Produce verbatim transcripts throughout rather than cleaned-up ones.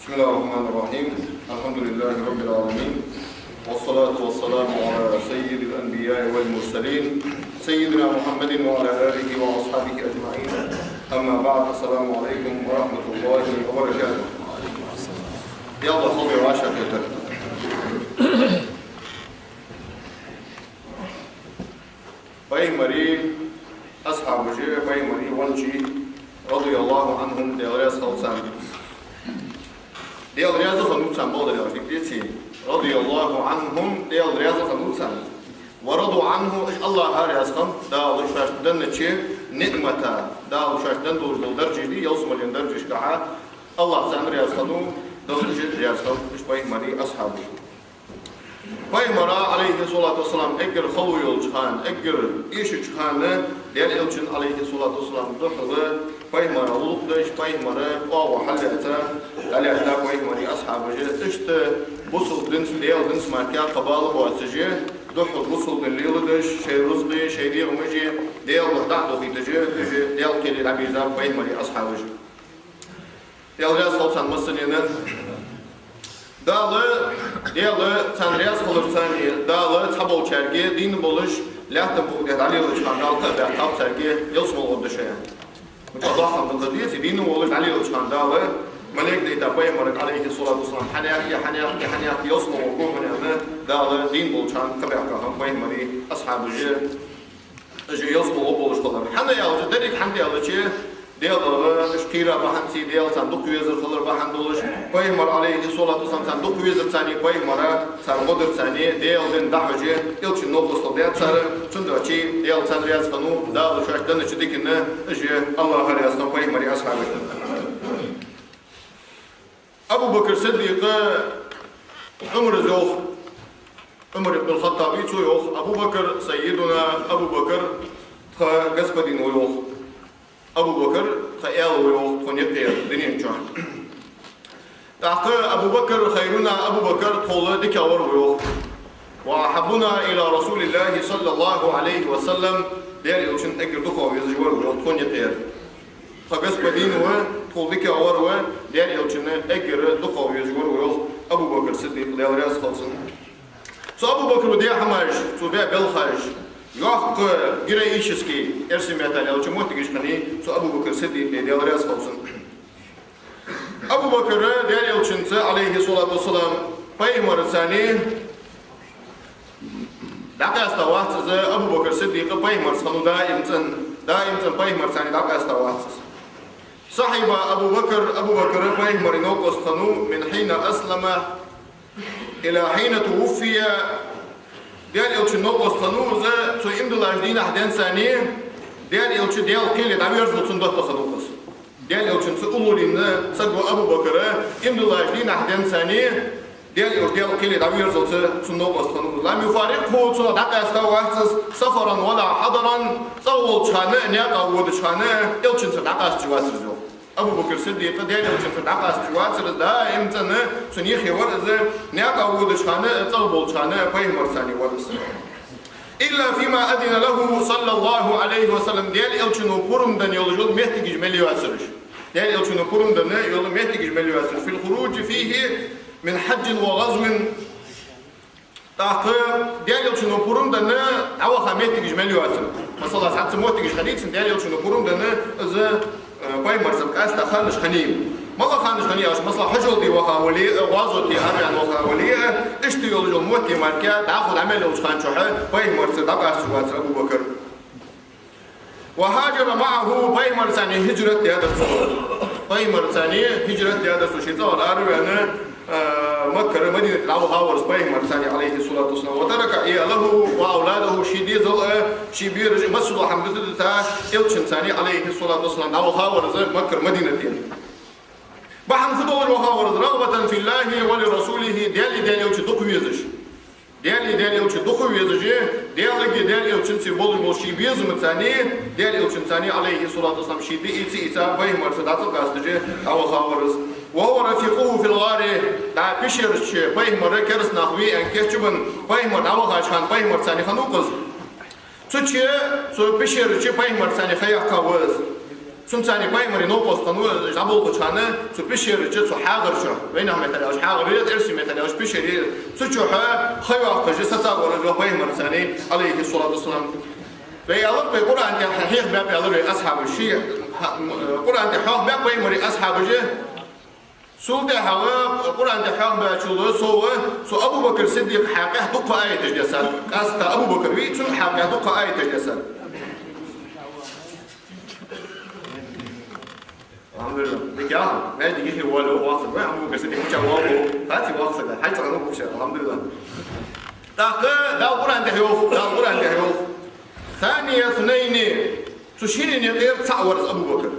بسم الله الرحمن الرحيم. الحمد لله رب العالمين. والصلاة والسلام على سيد الأنبياء والمرسلين، سيدنا محمد وعلى آله وأصحابه أجمعين. أما بعد، السلام عليكم ورحمة الله وبركاته. يلا، خذوا عشاء كده. Пайхамара асхьабаш, пайхамара веннача, رضي الله عنهم, Даьла раьза хилва царна. Даьла раьза хиннав царна, бакъдар аьлча, дика деций? رضي الله عنهم, Даьла раьза хиннав царна. ورضوا عنه, АллахӀ а раьза хиннав, Дала шоашта деннача ниӀмата, Дала шоашта денна долаш дола даржаш да, ялсмален даржашкахьа, АллахӀ царна раьза хиннав, Дала уж раьза хиннав, уж пайхамара асхьабаш. Пайхамара, عليه الصلاة والسلام, эггара хало йолча хана, эггара эшача хана, Даьла Элчан, عليه الصلاة والسلام, духьала пайхамара гӀулакх деш, пайхамара оагӀув хьаллаьца, хьаллаьца пайхамара асхьабаш, иштта бусалба динца, Даьла динца мара кхы бала боацаш, духьала бусалба ди леладеш, шоай рузкъеи, шоай дегӀамашеи Даьла духьа дӀа а дохийташ, уж Даьла кхеле дӀабийрзаб пайхамара асхьабаш. Даьла раьза хилва царна массанена. Дала, Даьла царна раьза хиларца, Дала цхьаболчарга, дийна болаш, лаьттан букъ тӀа дӀалелача хана Дала кхаъ баьккхаб царга, ялсмала гӀоргда шоана. Укх духьа хӀама да деза, дийна волаш дӀалелача хана Дала малейк дайта пайхамарга, عليه الصلاة والسلام, хьанехк, хьанехк, хьанехк, ялсмала гӀоргва хьона аьнна, Дала дийна болча хана кхаъ баьккха хиннаб пайхамара асхьабаш. Уж ялсмала гӀоргболаш хилар. ХӀана аьлча, деррига хӀама да аьлча, Даьлагара уж кхийра бахьанца, Даьла царна дукха везар хилар бахьан долаш, пайхамар, عليه الصلاة والسلام, царна дукха везарцеи, пайхамара цар гӀодарцеи, Даьла дин дӀахьош, Элчан новкъостал даьд цар, цудухьа Даьла царна раьза хиннав, Дала шоашта деннача дикана уж АллахӀ а раьза хиннав, пайхамара асхьабаш. Абу Бакр Сиддикъа Ӏумара йоах, Ӏумар ибн аль-ХаттӀаба цо йоах: «Абу Бакр, سيدنا Абу Бакр, тха господин ва», йоах. Абу Бакр тха аьла ва, йоах, тхона юкъера дунен чу. ТӀаккха: «Абу Бакр خيرنا, Абу Бакр тхол дикагӀвар ва», йоах. «وأحبنا إلى رسول الله صلى الله عليه وسلم, Даьла Элчанна эггара дукхагӀа везаш вар ва, йоах, тхона юкъера. Тха господин ва, тхол дикагӀвар ва, Даьла Элчанна эггара дукхагӀа везаш вар ва», йоах, Абу Бакр Сиддикъ, Даьла раьза хилва цунна. Цу Абу Бакра даь хӀамаш, цо баь белхаш, йоккха героически, эрсий меттала аьлча, моттигаш хиннай цу Абу Бакр Сиддикъа, Даьла раьза хилва цунна. Абу Бакр Даьла Элчанца, عليه الصلاة والسلام, пайхамарцеи дӀакъаьста вац из, Абу Бакр Сиддикъ пайхамарца хиннав даим цӀена, даим цӀена пайхамарцеи дӀакъаьста вац из. صحب أبو بكر, Абу Бакр пайхамара новкъост хиннав, من حين أسلم إلى حين توفي, Даьла Элчан новкъост хиннав из, цо иман диллача дийнахьа денз цани, Даьла Элча Даьла кхеле дӀаверзалца цун доттагӀа хиннав из. Даьла Элчанца уллув лийнна саг ва Абу Бакр, иман диллача дийнахьа денз цани, Даьла Элча Даьла кхеле дӀаверзалца цун новкъост хиннав из. لم يفارقه, цунах дӀакъаьста вац из, سفرا ولا حضرا, цӀагӀа волча хана, наькъа водача хана, Элчанцара дӀакъасташ вацар из, йоах. Абу Бакр Сиддикъ Даьла Элчанцара дӀакъасташ вацар из, даим цӀена цун юхе вар из, наькъа водача хана, цӀагӀа болча хана пайхамарцеи вар из. إلا فيما أذن له صلى الله عليه وسلم, Даьла Элчано пурам денна йолаш йола моттигаш мел йоацараш. Даьла Элчано пурам денна йола моттигаш мел йоацараш. في الخروج فيه من حج وغزو. ТӀаккха Даьла Элчано пурам денна дӀаваха моттигаш мел йоацар. Масала, цхьацца моттигаш хиннай цун, Даьла Элчано пурам денна из, э, пайхамарцара къаста ханаш хиннай. МалагӀа ханаш хиннай аьлча, масала, хьажол де ваха вале а, гӀазоте араваьнна ваха вале а, иштта йолаш йола моттиг мара дӀахо дӀа мел йолча хана чухь пайхамарцара дӀакъасташ вацар Абу Бакр. وهاجر معه, пайхамарцеи хӀижрат даьдар цо. Пайхамарцеи хӀижрат даьдар цо, ший цӀагӀара араваьнна, а, Маккара Мадинате дӀаваха вар из пайхамарцеи, عليه الصلاة والسلام. وترك عياله وأولاده, ший дезал а, ший бераш а, массадола хӀама дита а дита, Элчанцеи, عليه الصلاة والسلام, дӀаваха вар из Маккара Мадинате. Бахьан фу долаш ваха вар из? رغبة في الله ولرسوله, Даьлеи Даьла Элчеи дукха везаш. Даьлеи Даьла Элчеи дукха везаш, Даьлагеи Даьла Элчанцеи болаш бола ший безамцеи, Даьла Элчанцеи, عليه الصلاة والسلام, ший ди ийца-ийца пайхамарца дӀа ца къасташ дӀаваха вар из. وهو رفيقه في الغار, дӀа пещера чу пайхамар кераста нах ве аьнна кийчбенна, пайхамар дӀавахача хана пайхамарцеи хиннав-кх из. Цу чу, цу пещера чу пайхамарцеи ха яьккха ва из. Цунца пайхамара новкъост хиннав, дӀаболхача хана цу пещера чу, цу хьагӀар чу, вайнаьха меттала аьлча хьагӀар я, эрсий меттала аьлча пещера я, цу чу ха йоаккхаш сацавар из, йоах пайхамар, عليه الصلاة والسلام. Вай аьлар, вай Къуръан тӀа хьехабаьб аьлар вай асхьабаша, ший, ха-, м, Къуръан тӀа хьехабаьб пайхамара асхьабаша. Цул тӀехьагӀа Къуръан тӀа хьехабаьчул совгӀа, цу Абу Бакр Сиддикъа хьакъехьа дукха аяташ дессад. Къаьстта Абу Бакр вий, цун хьакъехьа дукха аяташ дессад. الحمد لله. Дика яхар, маьждиге хи вала вахса, вай Абу Бакр Сиддикъ мича вала, хати вахса, хьай цӀагӀа вахса, الحمد لله. ТӀаккха Дала Къуръан тӀа йоах, Дала Къуръан тӀа йоах: ثاني اثنين. Цу шинне юкъера цаӀ вар из Абу Бакр.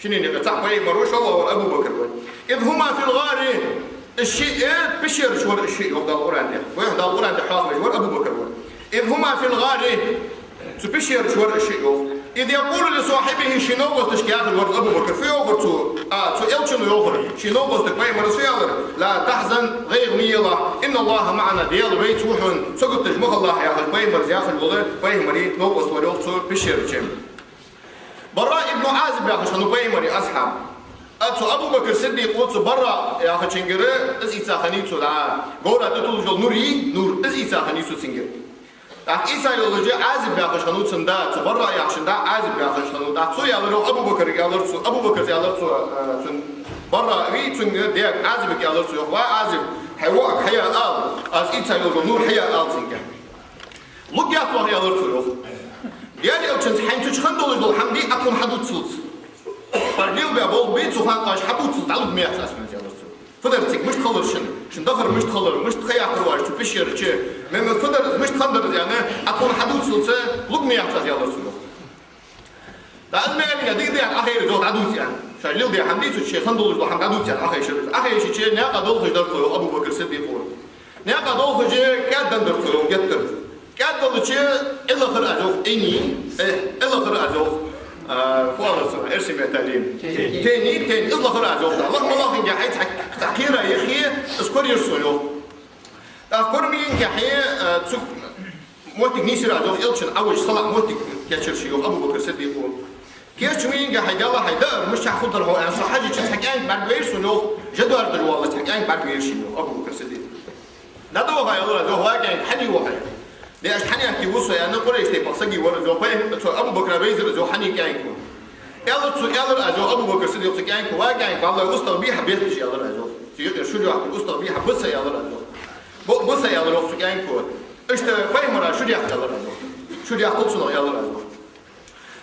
Шинне юкъера цаӀ пайхамар ва, шоллагӀвар Абу Бакр ва. إذ هما في الغار. Уж шиъ, э, пещера чу вар уж шиъ, йоах Дала Къуръан тӀа. Вай Дала Къуръан тӀа хьехабеш вар Абу Бакр ва. إذ هما في الغار. Цу пещера чу вар уж шиъ, йоах. إذ يقول لصاحبه, ший новкъосташка яхар вар из Абу Бакр. Фу йоахар цо? А, цу элчано йоахар ший новкъостага, пайхамара фу аьлар? لا تحزن, гӀайгӀа ма елахь, إن الله معنا, Даьла вайца ва хьона, сагота деш ма хилалахь, яхаш, пайхамара яхаш вола, пайхамара новкъост вар, йоах, цу пещера чу. Бараъ ибн Ӏазиб яхаш хиннав пайхамара асхьаб. А цу Абу Бакр Сиддикъо цу Бараъ яхачунгара, из ийца хиннай цо, дӀа, говра тӀа туллаш йола нур йий, нур, из ийца хиннай цо цунгара. ТӀаккха ийца йолаш Ӏазиб яхаш хиннав цун да, цу Бараъ яхачун да Ӏазиб яхаш хиннав. ТӀаккха цо аьлар, йоах, Абу Бакрага аьлар цо, Абу Бакра аьлар цо, э, цун Бараъ вий, цун даьга Ӏазибага аьлар цо, йоах: «Ва Ӏазиб, хьай воӀага хьая ала, аз ийца йолаш йола нур хьая ала цунга». «Лургьяц оаха», — аьлар цо, йоах. «Даьла элчанца хьайна цу чу хинна долаш дола хӀама дий, Ӏа тхона хьадувцалца. Пар лелабаь болх бий, цу хана Ӏа уж хьабувцалца дӀалургья ма яц аз хьона», — аьлар цо. «Фу дар цига, мишта хилар шун? Шун дахар мишта хилар, мишта ха яьккхар оаш цу пещера чу? Ме, ме, фу дар из, мишта хиннадар из?» — аьнна, «Ӏа тхона хьадувцалца лургья ма яц аз», — аьлар цо, йоах. ТӀаккха из ма аьллинге, дика да аьнна, Ӏохайра из, йоах, дӀадувца аьнна. Шоай леладаь хӀама дий цу чу, шоай хинна долаш дола хӀама дӀадувца аьнна, Ӏохайшар из. Ӏохайшача, наькъа долхаш дар цо, йоах, Абу Бакр Сиддикъо. Наькъа долхаш кӀаьдденна дар цо, йоах, геттара. КӀаьдденнача Ӏи лахар аз, йоах, Ӏийний, э, Ӏи лахар аз, йоах, а, фу оалар цунах, эрсий меттала? Тени. Тени, тени, из лахар аз, йоах. Лаха ма лахинге, хьай цхьа, цхьа кхера яхе, из корайир сона, йоах. ТӀаккха кора ма йинге, хьай, а, цу моттиге нийсъяр аз, йоах, элчан Ӏовижа салаӀа моттиг кийчъяьр ше, йоах, Абу Бакр Сиддикъо. Кийчъяь ма йинге, хьай, Даьла, хьай даар мишта хургдар хьона, аьнна, со хьажача цхьа кӀаьнк бӀаргавайра сона, йоах, жа доаржадеш воаллаш цхьа кӀаьнк бӀаргавайра шийна, йоах, Абу Бакр Сиддикъо. ДӀадоагӀа, аьлар аз, йоах, ва кӀаьнк, хьан ва хьо? Де, аз хьанехк ва со, аьнна, Къурайш тайпах саг вар из, йоах, пайхам-, цу Абу Бакра вайзар из, йоах, хьан кӀаьнк ва. Аьлар цо, аьлар аз, йоах, Абу Бакр Сиддикъо цу кӀаьнка: «Ва кӀаьнк, валлахӀи, устагӀа бий хьа бетташ», — аьлар аз, йоах. Цу юкъера шура йоаккхаш: «УстагӀа бий хьа, биса», — аьлар аз, йоах. «Бо-, биса», — аьлар, йоах, цу кӀаьнко. «Иштта пайхамара шура яккха», — аьлар аз, йоах. «Шура яккхал цунах», — аьлар аз, йоах.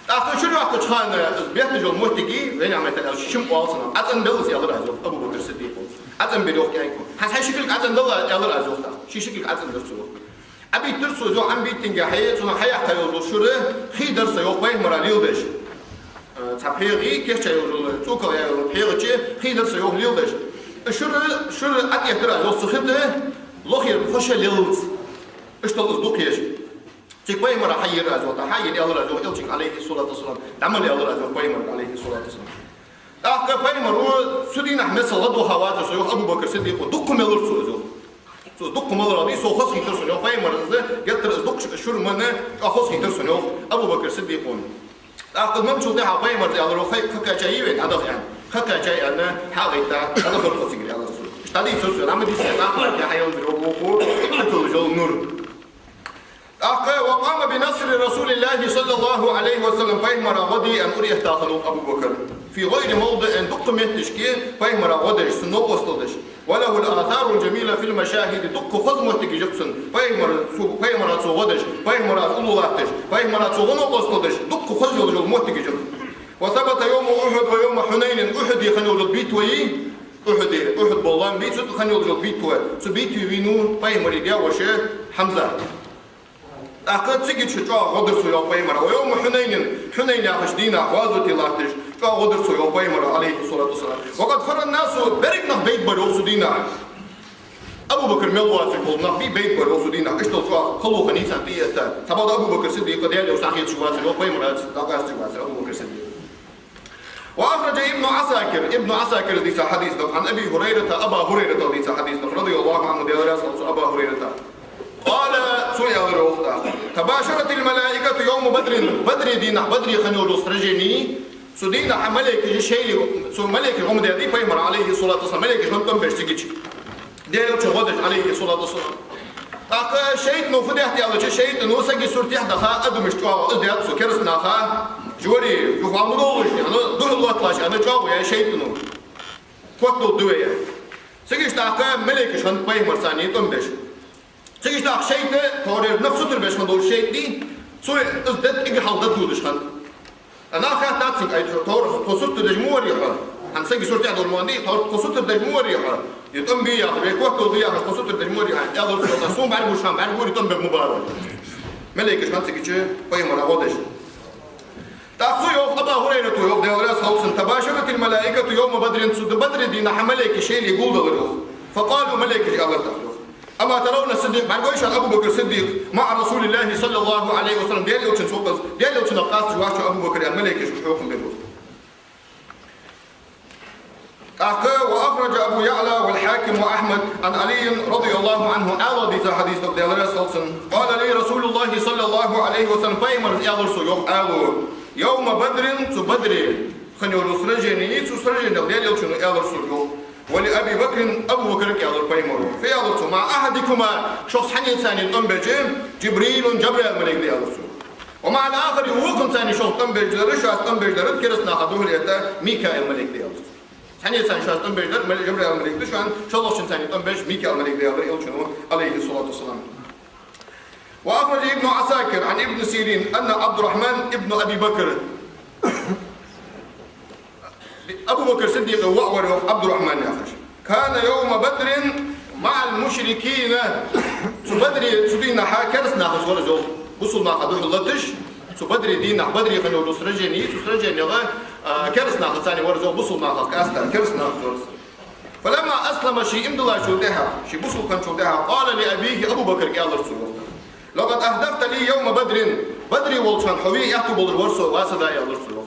ТӀаккха шура йоаккхача хана, из бетташ йола моттиг, вайнаьха меттала аьлча, шим оал цунах, ӀацӀенбел из, аьлар аз, йоах, Абу Бакр Сиддикъо. ӀацӀенбир, йоах, кӀаьнко. «Хьа, хьай ши кулг ӀацӀендал», — аьлар аз, йоах, тӀаккха. Ший ши кулг ӀацӀендар цо, йоах. Ӏобийтар цо из, йоах, Ӏобийтинге, хьай, цунах хьаяккха йолаш йола шура хий дар са, йоах, пайхамара леладеш. Э, цхьа пхьегӀа, кийчъяь йолаш йола, цӀокал яь йола пхьегӀа чу хий дар са, йоах, леладеш. Шура, шура ӀотӀаэттар аз, йоах, цу хи тӀа лохера хо ше леллалца. Иштта из дукха еш. Цига пайхамара хьайир аз, йоах, тӀаккха хьайир, аьлар аз, йоах, элчанга, عليه الصلاة والسلام. ДӀа мел, аьлар аз, йоах, пайхамарга, عليه الصلاة والسلام. ТӀаккха пайхамаро цу дийнахьа миссел гӀадваха вацар со, йоах, Абу Бакр Сиддикъо, дукха мелар цо из, йоах. Цо из дукха мелар а дий, со хоза хийтар сона, йоах, пайхамара из геттара из дукха шура манна, чӀоагӀа хоза хийтар сона, йоах, Абу Бакр Сиддикъо. ТӀаккха из мелчул тӀехьагӀа пайхамара аьлар, йоах: «Хьай, ха кхаьчай вай, дӀадаха», — аьнна. Ха кхаьчай, аьнна, хьагӀайтта, дӀадахар цо цигара, аьлар цо. Иштта дӀадийцар цо, дӀа ма дийцар, тӀаккха хьаеллар, йоах, укхо, итал жол нур. ТӀаккха: «وقام بنصر رسول الله صلى الله عليه وسلم», пайхамара гӀо де аьнна, уре этта хиннав Абу Бакр. «في غير موضع», дуккха метташка пайхамара гӀо деш, цун новкъостал деш. «وله الآثار الجميلة في المشاهد», дуккха хоза моттигаш я цун, пайхамара цо, пайхамара цо гӀо деш, пайхамара цо уллув латташ, пайхамара цо гӀо, новкъостал деш, дуккха хоза йолаш йола моттигаш я цун. «وثبت يوم أحد ويوم حنين», Ухьуде хинна йолаш йола битва йий, Ухьуде, Ухьуд бола лоам бий, цу тӀа хинна йолаш йола битва, цу битве вийнав пайхамара даь-воша Хьамзат. ТӀаккха цига чу чӀоагӀа гӀо дир цо, йоах, пайхамара. «ويوم حنين», Хьунайн яхача дийнахьа, гӀазоте латташ, чӀоагӀа гӀо дир цо, йоах, пайхамара, عليه الصلاة والسلام. «وقد فر الناس», берригаш нах байта бар, йоах, цу дийнахьа. Абу Бакр мел воацаш бола нах бий, байта бар, йоах, цу дийнахьа. Иштта чӀоагӀа халонца царна тӀаэтта. Цхьабакъда Абу Бакр Сиддикъ Даьла элча схьахеташ вацар, йоах, пайхамара дӀакъаьсташ вацар Абу Бакр Сиддикъ. وأخرج ابن عساكر, Ибн Ӏасакира дийца хьадис да, عن أبي هريرة, Аба ХӀурайрата дийца хьадис да, رضي الله عنه, Даьла раьза хилва цунна, Аба ХӀурайрата. قال, цо аьлар, йоах, тӀаккха: «تباشرت الملائكة يوم بدر», Бадре дийнахьа, Бадре хинна йолча сражении, Цу дийнахьа малейкаш шоайла, цу малейкаша гӀум даьд пайхамара, Ӏалайхи ссалату вассалам, малейкаша хиннад тӀом беш цига. Даьла Элчан гӀо деш, Ӏалайхи ссалату вассалам. ТӀаккха шайтӀано фу даьд аьлча, шайтӀано сага сурте даха адамаш чӀоагӀо, из даьд цу кераста наха, жори, юха ма долаш, аьнна, духьал лоатталаш, аьнна, чӀоагӀо яьй шайтӀано. Котдолаш да вай. Цига тӀаккха малейкаш хиннад пайхамарца тӀом беш. Цига тӀаккха шайтӀа, тхьовра нах сутара беш хинна долча шайтӀа, цо из дад, эггара хьалха дад додаш хиннад. А нах хаьттад цунга: «Ай, тхо, тхо сурта деш ма варий хьо? ХӀанз сага сурте долаш ма варий, тхо, тхо сутара деш ма варий хьо? Е тӀом бе яхаш, вай котдолаш да яхаш, тхо сутара деш ма варий хьо?» Аьлар цо: «Сона бӀаргагуш, хӀанз бӀаргагур, тӀом бе ма бар». Малейкаш хиннад цига пайхамара гӀо деш. ТӀаккха цо йоах, Абу ХӀурайрата йоах, Даьла раьза хилва цунна: «تباشرت الملائكة يوم بدر», цу Бадра дийнахьа малейкаш шоайла гулденнад йоах. «فقالوا», малейкаша аьлар тӀаккха йоах: «أما ترون الصديق», бӀаргагой шоана Абу Бакр Сиддикъ, «مع رسول الله صلى الله عليه وسلم», Даьла Элчанца хьокъаз, Даьла Элчанах къаста вахача Абу Бакр, аьнна, малейкаша хьокъам бир йоах. ТӀаккха: «وأخرج أبو يعلى والحاكم وأحمد عن علي رضي الله عنه», Ӏаьлас дийца хьадис да, Даьла раьза хилва цунна: «قال لي رسول الله صلى الله عليه وسلم», пайхамара аьлар сога йоах Ӏаьлас: «يوم بدر», цу Бадре хинна йолча сраженех, цу сраженех Даьла Элчано аьлар сога йоах: «ولأبي بكر», Абу Бакрага аьлар пайхамара. Фу аьлар цо: «مع أحدكما», шух цхьаннеца тӀом беш, «جبريل», Жабраил малейк да аьлар цо. «ومع الآخر», вокханца шух тӀом беш дар, шоца тӀом беш дар, кераста наха духьал этта, Микаил малейк да аьлар цо. Цхьаннеца шоца тӀом беш дар, мал-, Жабраил малейк да, шоана шоллагӀчунца тӀом беш Микаил малейк да аьлар Элчано, Ӏалайхи ссалату вассалам. «وأخرج ابن عساكر عن ابن سيرين أن عبد الرحمن بن أبي بكر». Абу Бакр Сиддикъа воӀ вар йоах Ӏабдуррахьман яхаш. «كان يوم بدر مع المشركين». Цу Бадре, цу дийнахьа кераста нахаца вар из йоах. Бусалба наха духьал латаш, цу Бадре дийнахьа, Бадре хинна йолча сраженех, цу сраженех, а, кераста нахаца вар из йоах, бусалба нахах къаьста, кераста нахаца вар из. «فلما أسلم», ше иман диллачул тӀехьагӀа, ше бусалба хинначул тӀехьагӀа, «قال لأبيه», Абу Бакрага аьлар цо йоах: «لقد أهدفت لي يوم بدر», Бадре волча хана хьо ве аьттув болаш вар со, ва са да, аьлар цо йоах.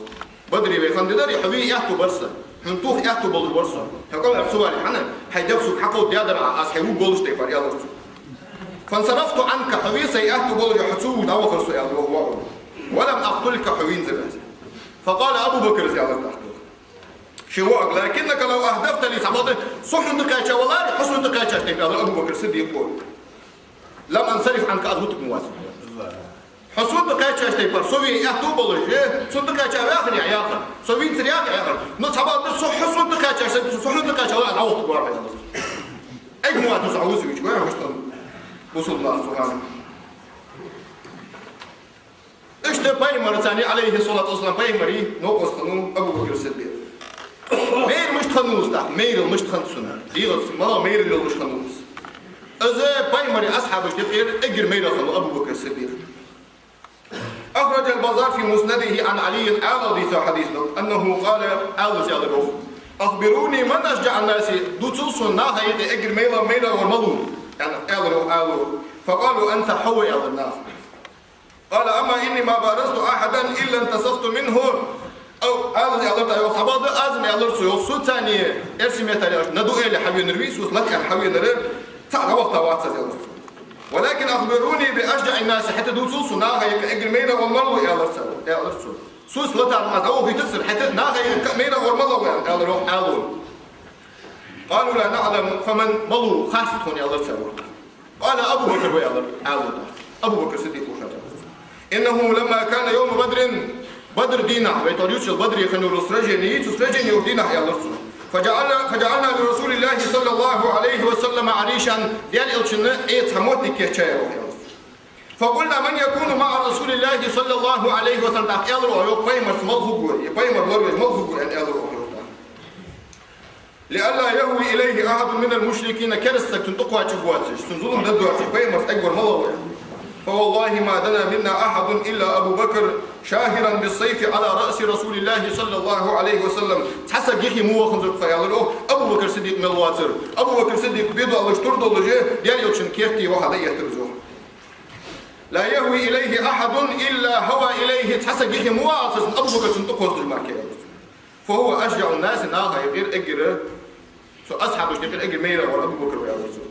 Бадре ве хинна ди дар, хьо ве аьттув бар са. Хьона тоха аьттув болаш вар со. Хьо кӀалхара ца вале, хӀана, хьай дегӀ сога хьакховдадаьдар Ӏа, аз хьай вувргволаш тайпара, аьлар цо. «فانصرفت عنك», хьо ве сай аьттув болаш, хьо ца вувш дӀавахар со, аьлар йоах воӀо. «ولم أقتلك», хьо вийцар аз. «فقال أبو بكر», аьлар тӀаккха йоах ший воӀага: «لكنك لو أهدفت لي», цхьабакъда, со хьона тӀакхаьча валаре, хьо сона тӀакхаьчача тайпара, аьлар Абу Бакр Сиддикъо, «لم أنصرف عنك», аз вутаргма вац. Хьо сона тӀакхаьчача тайпара, со ве аьттув болаш, э, сона тӀакхаьча ваьхар яхар, со вийцар яхар, яхар. Но цхьабакъда, со, хьо сона тӀакхаьчача, со хьона тӀакхаьча валаре, аз дӀавахийтаргва хьо, аьлар цо. Эгма вац, со хьо вуса вича, вай хьо ишта бусалба нах цу хана. Иштта пайхамарца, Ӏалайхи ссалату вассалам, пайхамара новкъост хиннав Абу Бакр Сиддикъ. Майра мишта хиннав из тӀаккха, майрал мишта хиннад цун? ДегӀаца малагӀа майрал йолаш хиннав из? Из пайхамара асхьабашта юкъера эггара майрал хиннав Абу Бакр Сиддикъ. «أخرج البزار في مسنده عن علي», Ӏаьлас дийца хьадис да, «أنه قال», Ӏаьлас аьлар йоах: «أخبروني من أشجع الناس», дувцал сона наха юкъе эггара майрал, майрал вар малав, аьнна, аьлар йоах Ӏаьлас. «فقالوا أنت», хьо ва, аьлар наха. «قال: أما إني ما بارزت أحدا إلا انتصفت منه». Ӏа-, Ӏаьлас аьлар тӀаккха йоах: «Цхьабакъда аз-м, аьлар цо йоах, со царна, эрсий меттала аьлча, на дуэли хьавенар вий, со лата аьнна хьавенар, цхьа дӀавахийта вац аз», аьлар цо. «ولكن أخبروني بأشجع الناس», хӀаьта дувцал сона наха юкъе эггара майрал вар малав, аьлар цо, аьлар цо. Соца латар ма дӀавахийтацар, хӀаьта наха юкъе майрал вар малав, аьлар йоах Ӏаьлас. «قالوا: لا نعلم فمن», малав хац тхона, аьлар цар йоах. «قال: أبو بكر», ва, аьлар Ӏаьлас. Абу Бакр Сиддикъ ва шоана. «إنه لما كان يوم بدر», Бадра дийнахьа, вай тӀа ювцача Бадре хинна йолча сраженех, цу сраженех дийнахьа, аьлар цо. «فجعل-, فجعلنا لرسول الله صلى الله عليه وسلم عريشا», Даьла Элчанна Ӏе цхьа моттиг кийчъяьй, аьлар цо. «فقلنا: من يكون مع رسول الله صلى الله عليه وسلم؟» ТӀаккха аьлар оаха йоах: «Пайхамарца мала хургва, е пайхамар лоравеш мала хургва?» аьнна, аьлар оаха йоах тӀаккха. «لئلا يهوي إليه أحد من المشركين», кераста саг цунна тӀакхоачаргвоацаш, цунна зулам дергдоацаш, пайхамарца эггара мала ва. «فوالله ما دنا منا أحد إلا أبو بكر شاهرا بالسيف على رأس رسول الله صلى الله عليه وسلم». Цхьа саг юхе ма ваханзар тхо, аьлар йоах, Абу Бакр Сиддикъ мел воацар. Абу Бакр Сиддикъ бе долаш, тур долаш, Даьла Элчан керте ваха дӀаэттар из йоах. «لا يهوي إليه أحد إلا هوى إليه», цхьа саг юхе ма вагӀа цунна, Абу Бакр цунна тӀакхоссаш мара, аьлар цо. «فهو أشجع الناس», наха юкъера эггара, цу асхьабашта юкъера эггара майрал вар Абу Бакр ва, аьлар цо.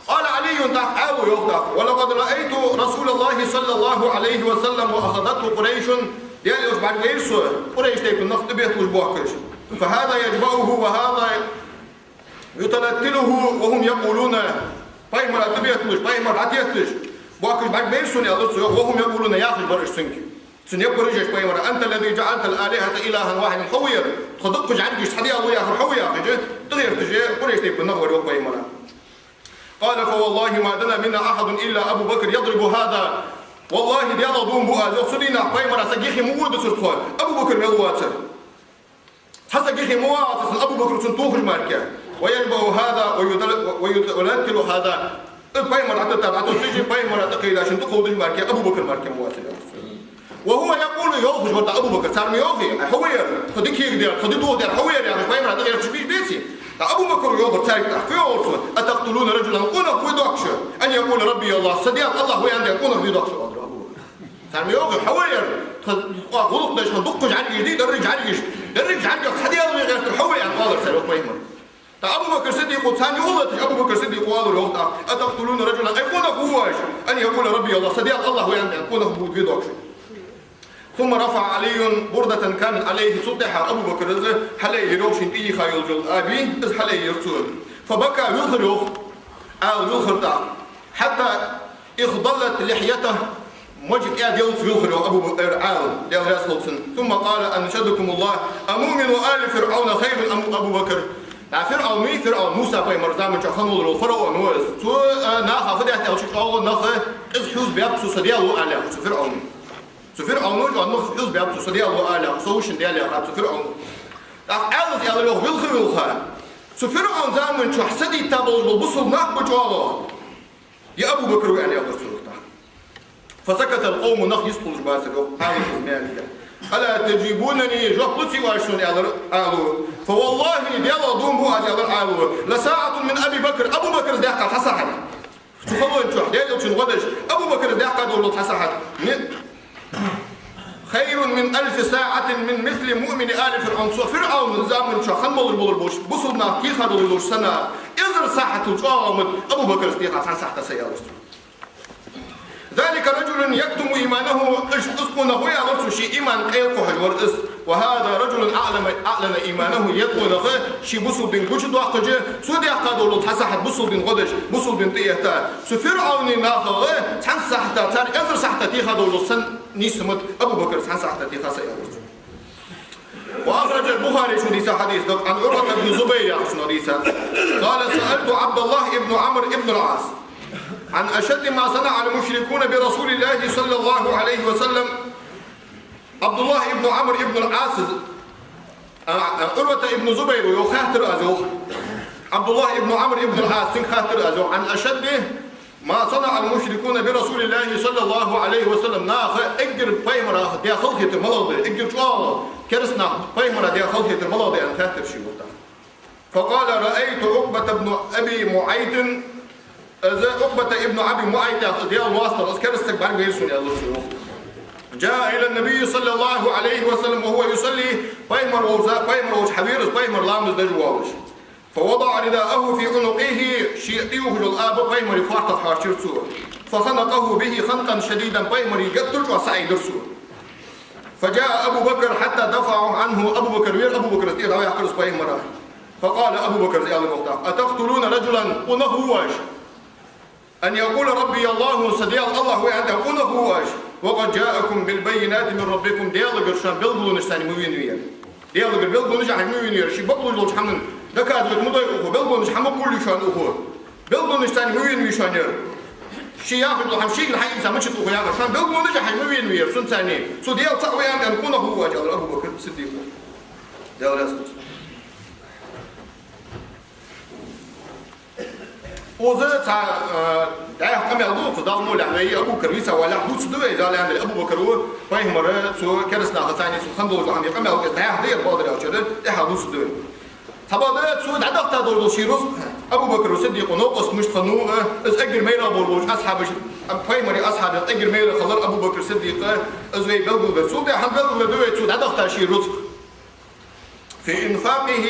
«قال علي», тӀаккха Ӏаьлас йоах тӀаккха: «ولقد رأيت رسول الله صلى الله عليه وسلم وأخذته قريش». Даьла Элча бӀаргавайра со, Къурайш тайпан нах тӀабетталуш боахкаш. فهذا يجبؤه وهذا يتلتله وهم يقولون, пайхамара тӀабетталуш, пайхамар дӀатетташ боахкаш бӀаргавайра сона, аьлар цо, йоах, وهم يقولون, яхаш бар уж цунга. Цунна яппараш еш пайхамара: أنت الذي جعلت الآلهة إلها واحدا, хьо ва ер, тхо дуккха жӀаргаш хьадаьлар яхар хьо ва яхаш, тӀагӀерташ Къурайш тайпан нах вар, йоах, пайхамара. قال: فوالله ما دنا منا أحد إلا أبو بكر يضرب هذا. ВаллахӀи, Даьлах дув буъ аз, йоах, цу дийнахьа пайхамара саг юхе ма водацар тхо, Абу Бакр мел воацар. Цхьа саг юхе ма воацар цун, Абу Бакр цунна тохаш мара. ويجبؤ هذا ويتل-، ويتلتل هذا. Из пайхамар дӀатоттар, дӀатотташ, пайхамара тӀакхайдачун тӀакховдаш мара, Абу Бакр мара ма воацар, йоах. وهو يقول, йоахаш вар тӀаккха Абу Бакр, цар ма йоахий: хьо ва ер, тхо дика хӀама даьр, тхо ди дохадаьр хьо ва ер, яхаш, пайхамара тӀагӀерташ бий, беций? ТӀаккха Абу Бакра йоахар царга тӀаккха, фу йоахар цо: أتقتلون رجلا, къонах вий доахкаш, أن يقول ربي الله, са Даьла АллахӀ ва аьнна, къонах вий доахкаш, йоахар Абу Бакра. Цар ма йоахий: хьо ва ер, тхо гӀулакх деш хьона дуккха жӀаргаш дий, деррига жӀаргаш, деррига жӀаргаш цхьа Даьла вий гӀертар хьо ва аьнна, оалар цар, йоах, пайхамара. ТӀаккха Абу Бакр Сиддикъа, царна юхалатташ Абу Бакр Сиддикъа оалар, йоах, тӀаккха: أتقتلون رجلا, ай къонах вий оаш, أن يقول ربي الله, са Даьла АллахӀ ва аьнна, къонах вий доахкаш. ثم رفع علي بردة كانت عليه, цул тӀехьагӀа Абу Бакра хьалайийра шийна тӀайийха йолаш йола аби, из хьалайийра цо. فبكى, вилхар, йоах, Ӏаьла вилхар тӀаккха. حتى اخضلت لحيته, мажа тӀа деллалца вилхар, йоах, Абу Бакр, Ӏаьла, Даьла раьза хилва цунна. ثم قال: أنشدكم الله، أمؤمن آل فرعون خير أم أبو بكر؟ ТӀаккха ФирӀавн, ФирӀавн, Муса пайхамара заман чу хинна вола фараон ва из. Цо, а, наха фу даьд аьлча, чӀоагӀа нах из хьувзабаьб, цо са Даьла ва аьле, цу ФирӀавна. Цу ФирӀавна чӀоагӀа нах хьувзабаьб, цо са Даьла ва аьле, со вуйшин Даьла яхар цу ФирӀавна. ТӀаккха Ӏаьлас аьлар, йоах, вилха, вилха: цу ФирӀавна заман чу садийта болаш бола бусалба нах ба чӀоагӀа, е Абу Бакр ва аьнна, аьлар цо, йоах, тӀаккха. فسكت القوم, нах йистхулаш бацар, йоах, Ӏаьлас из маьл дийя. ألا تجيبونني, жоп луций оаш сона, аьлар Ӏаьлас. فوالله, Даьлах дув буъ аз, аьлар Ӏаьлас, لساعة من أبي بكر, Абу Бакра даьккха цхьа сахьат. Цу халон чу Даьла Элчан гӀо деш, Абу Бакра даьккха долаш дола цхьа сахьат, من، خير من ألف ساعة من مثل مؤمن آل فرعون. Цу ФирӀавна заман чу хинна болаш болаш, бусалба нах тийха долаш санна, эзар сахьатал чӀоагӀа ма да Абу Бакра тӀехьа цхьан сахьата са, аьлар цо. ذلك رجل يكتم إيمانه, из, из къонах ва, аьлар цо, ший иман къайла кхухьаш вар из. وهذا رجل أعلن، أعلن إيمانه, ер къонах ший бусалба дин гучадоаккхаш, цо даьккха долаш дола цхьа сахьат бусалба дин гӀо деш, бусалба дин тӀаэтта, цу ФирӀавна нахах цхьан сахьата, цар эзар сахьата тийха долаш санна нийса ма да Абу Бакра цхьан сахьата тийха са, аьлар цо. وأخرج البخاري, шо дийца хьадис да, عن عروة بن الزبير, яхачунах дийца. قال: سألت عبد الله بن عمرو بن العاص عن أشد ما صنع المشركون برسول الله صلى الله عليه وسلم. ӀабдуллахӀ ибн Ӏамр ибн ал-Ӏас, а, а, Ӏурвата ибн Зубайра, йоах, хаьттар аз, йоах. ӀабдуллахӀ ибн Ӏамр ибн ал-Ӏас, цунга хаьттар аз, йоах: عن أشد ما صنع المشركون برسول الله صلى الله عليه وسلم. Наха эггара пайхамарах даь халахетар малагӀа да, эггара чӀоагӀа кераста наха пайхамарах даь халахетар малагӀа да аьнна хаьттар шийга, йоах, тӀаккха. فقال: رأيت عقبة بن أبي معيط. Из Ӏукъбата ибн Аби МуӀайт яха, из Даьла моастагӀа, из кераста саг бӀаргавайра сона, аьлар цо, йоах. جاء إلى النبي صلى الله عليه وسلم وهو يصلي. Пайхамар волча, пайхамар волча хьавера из, пайхамар ламаз деш волаш. فوضع رداءه في عنقه, ший тӀаювхаш йола аба пайхамара фоартах хьоарчийра цо. فخنقه به خنقا شديدا, пайхамара геттара чӀоагӀа саӀийдир цо. فجاء أبو بكر حتى دفعه عنه, Абу Бакр вера, Абу Бакра тӀера дӀаваьккхар из пайхамара. فقال, Абу Бакра аьлар, йоах, тӀаккха: أتقتلون رجلا, къонах вий оаш, أن يقول ربي الله, са Даьла АллахӀ ва аьнна, къонах вий оаш, وقد جاءكم بالبينات من ربكم, Даьлагара шоана белгалонаш царна ма венавий ер. Даьлагара белгалонаш хьажа ма венавий ер. Ший бакълувш долча хӀаман доказывать ма дой укхо, белгалонаш хьа ма кхувлий шоана укхо. Белгалонаш царна ма венавий шоана ер. Ший яхаш дола хӀама шийгара хьаийца ма ца укхо яхаш. Шоана белгалонаш хьажа ма венавий ер, цунца царна. Цу Даьла цаӀ ва аьнна, къонах вий оаш, аьлар Абу Бакра Сиддикъа. Даьла раьза хилва цунна. Укхаза цхьа, а, дӀаьха къамаьл да, укхаза Далла мукъалехь вай Абу Бакр вийца валехь дувцаргда вай, из аьлча Абу Бакр ва пайхамара цу кераста нахаца цхьана цу хинна долаш хӀама, къамаьл дӀаьха да ер, бакъдар аьлча, тӀехьа дувцаргда вай. Цхьабакъда цо дӀадахийта долаш дола ший рузкъа, Абу Бакра Сиддикъа новкъост мишта хиннав, из эггара майрагӀа болаш болча асхьабашта, пайхамара асхьабех эггара майра хилар Абу Бакр Сиддикъ, из вай белгалбир. Цул тӀехьа белгалбергда вай цо дӀадахийта ший рузкъа. في إنفاقه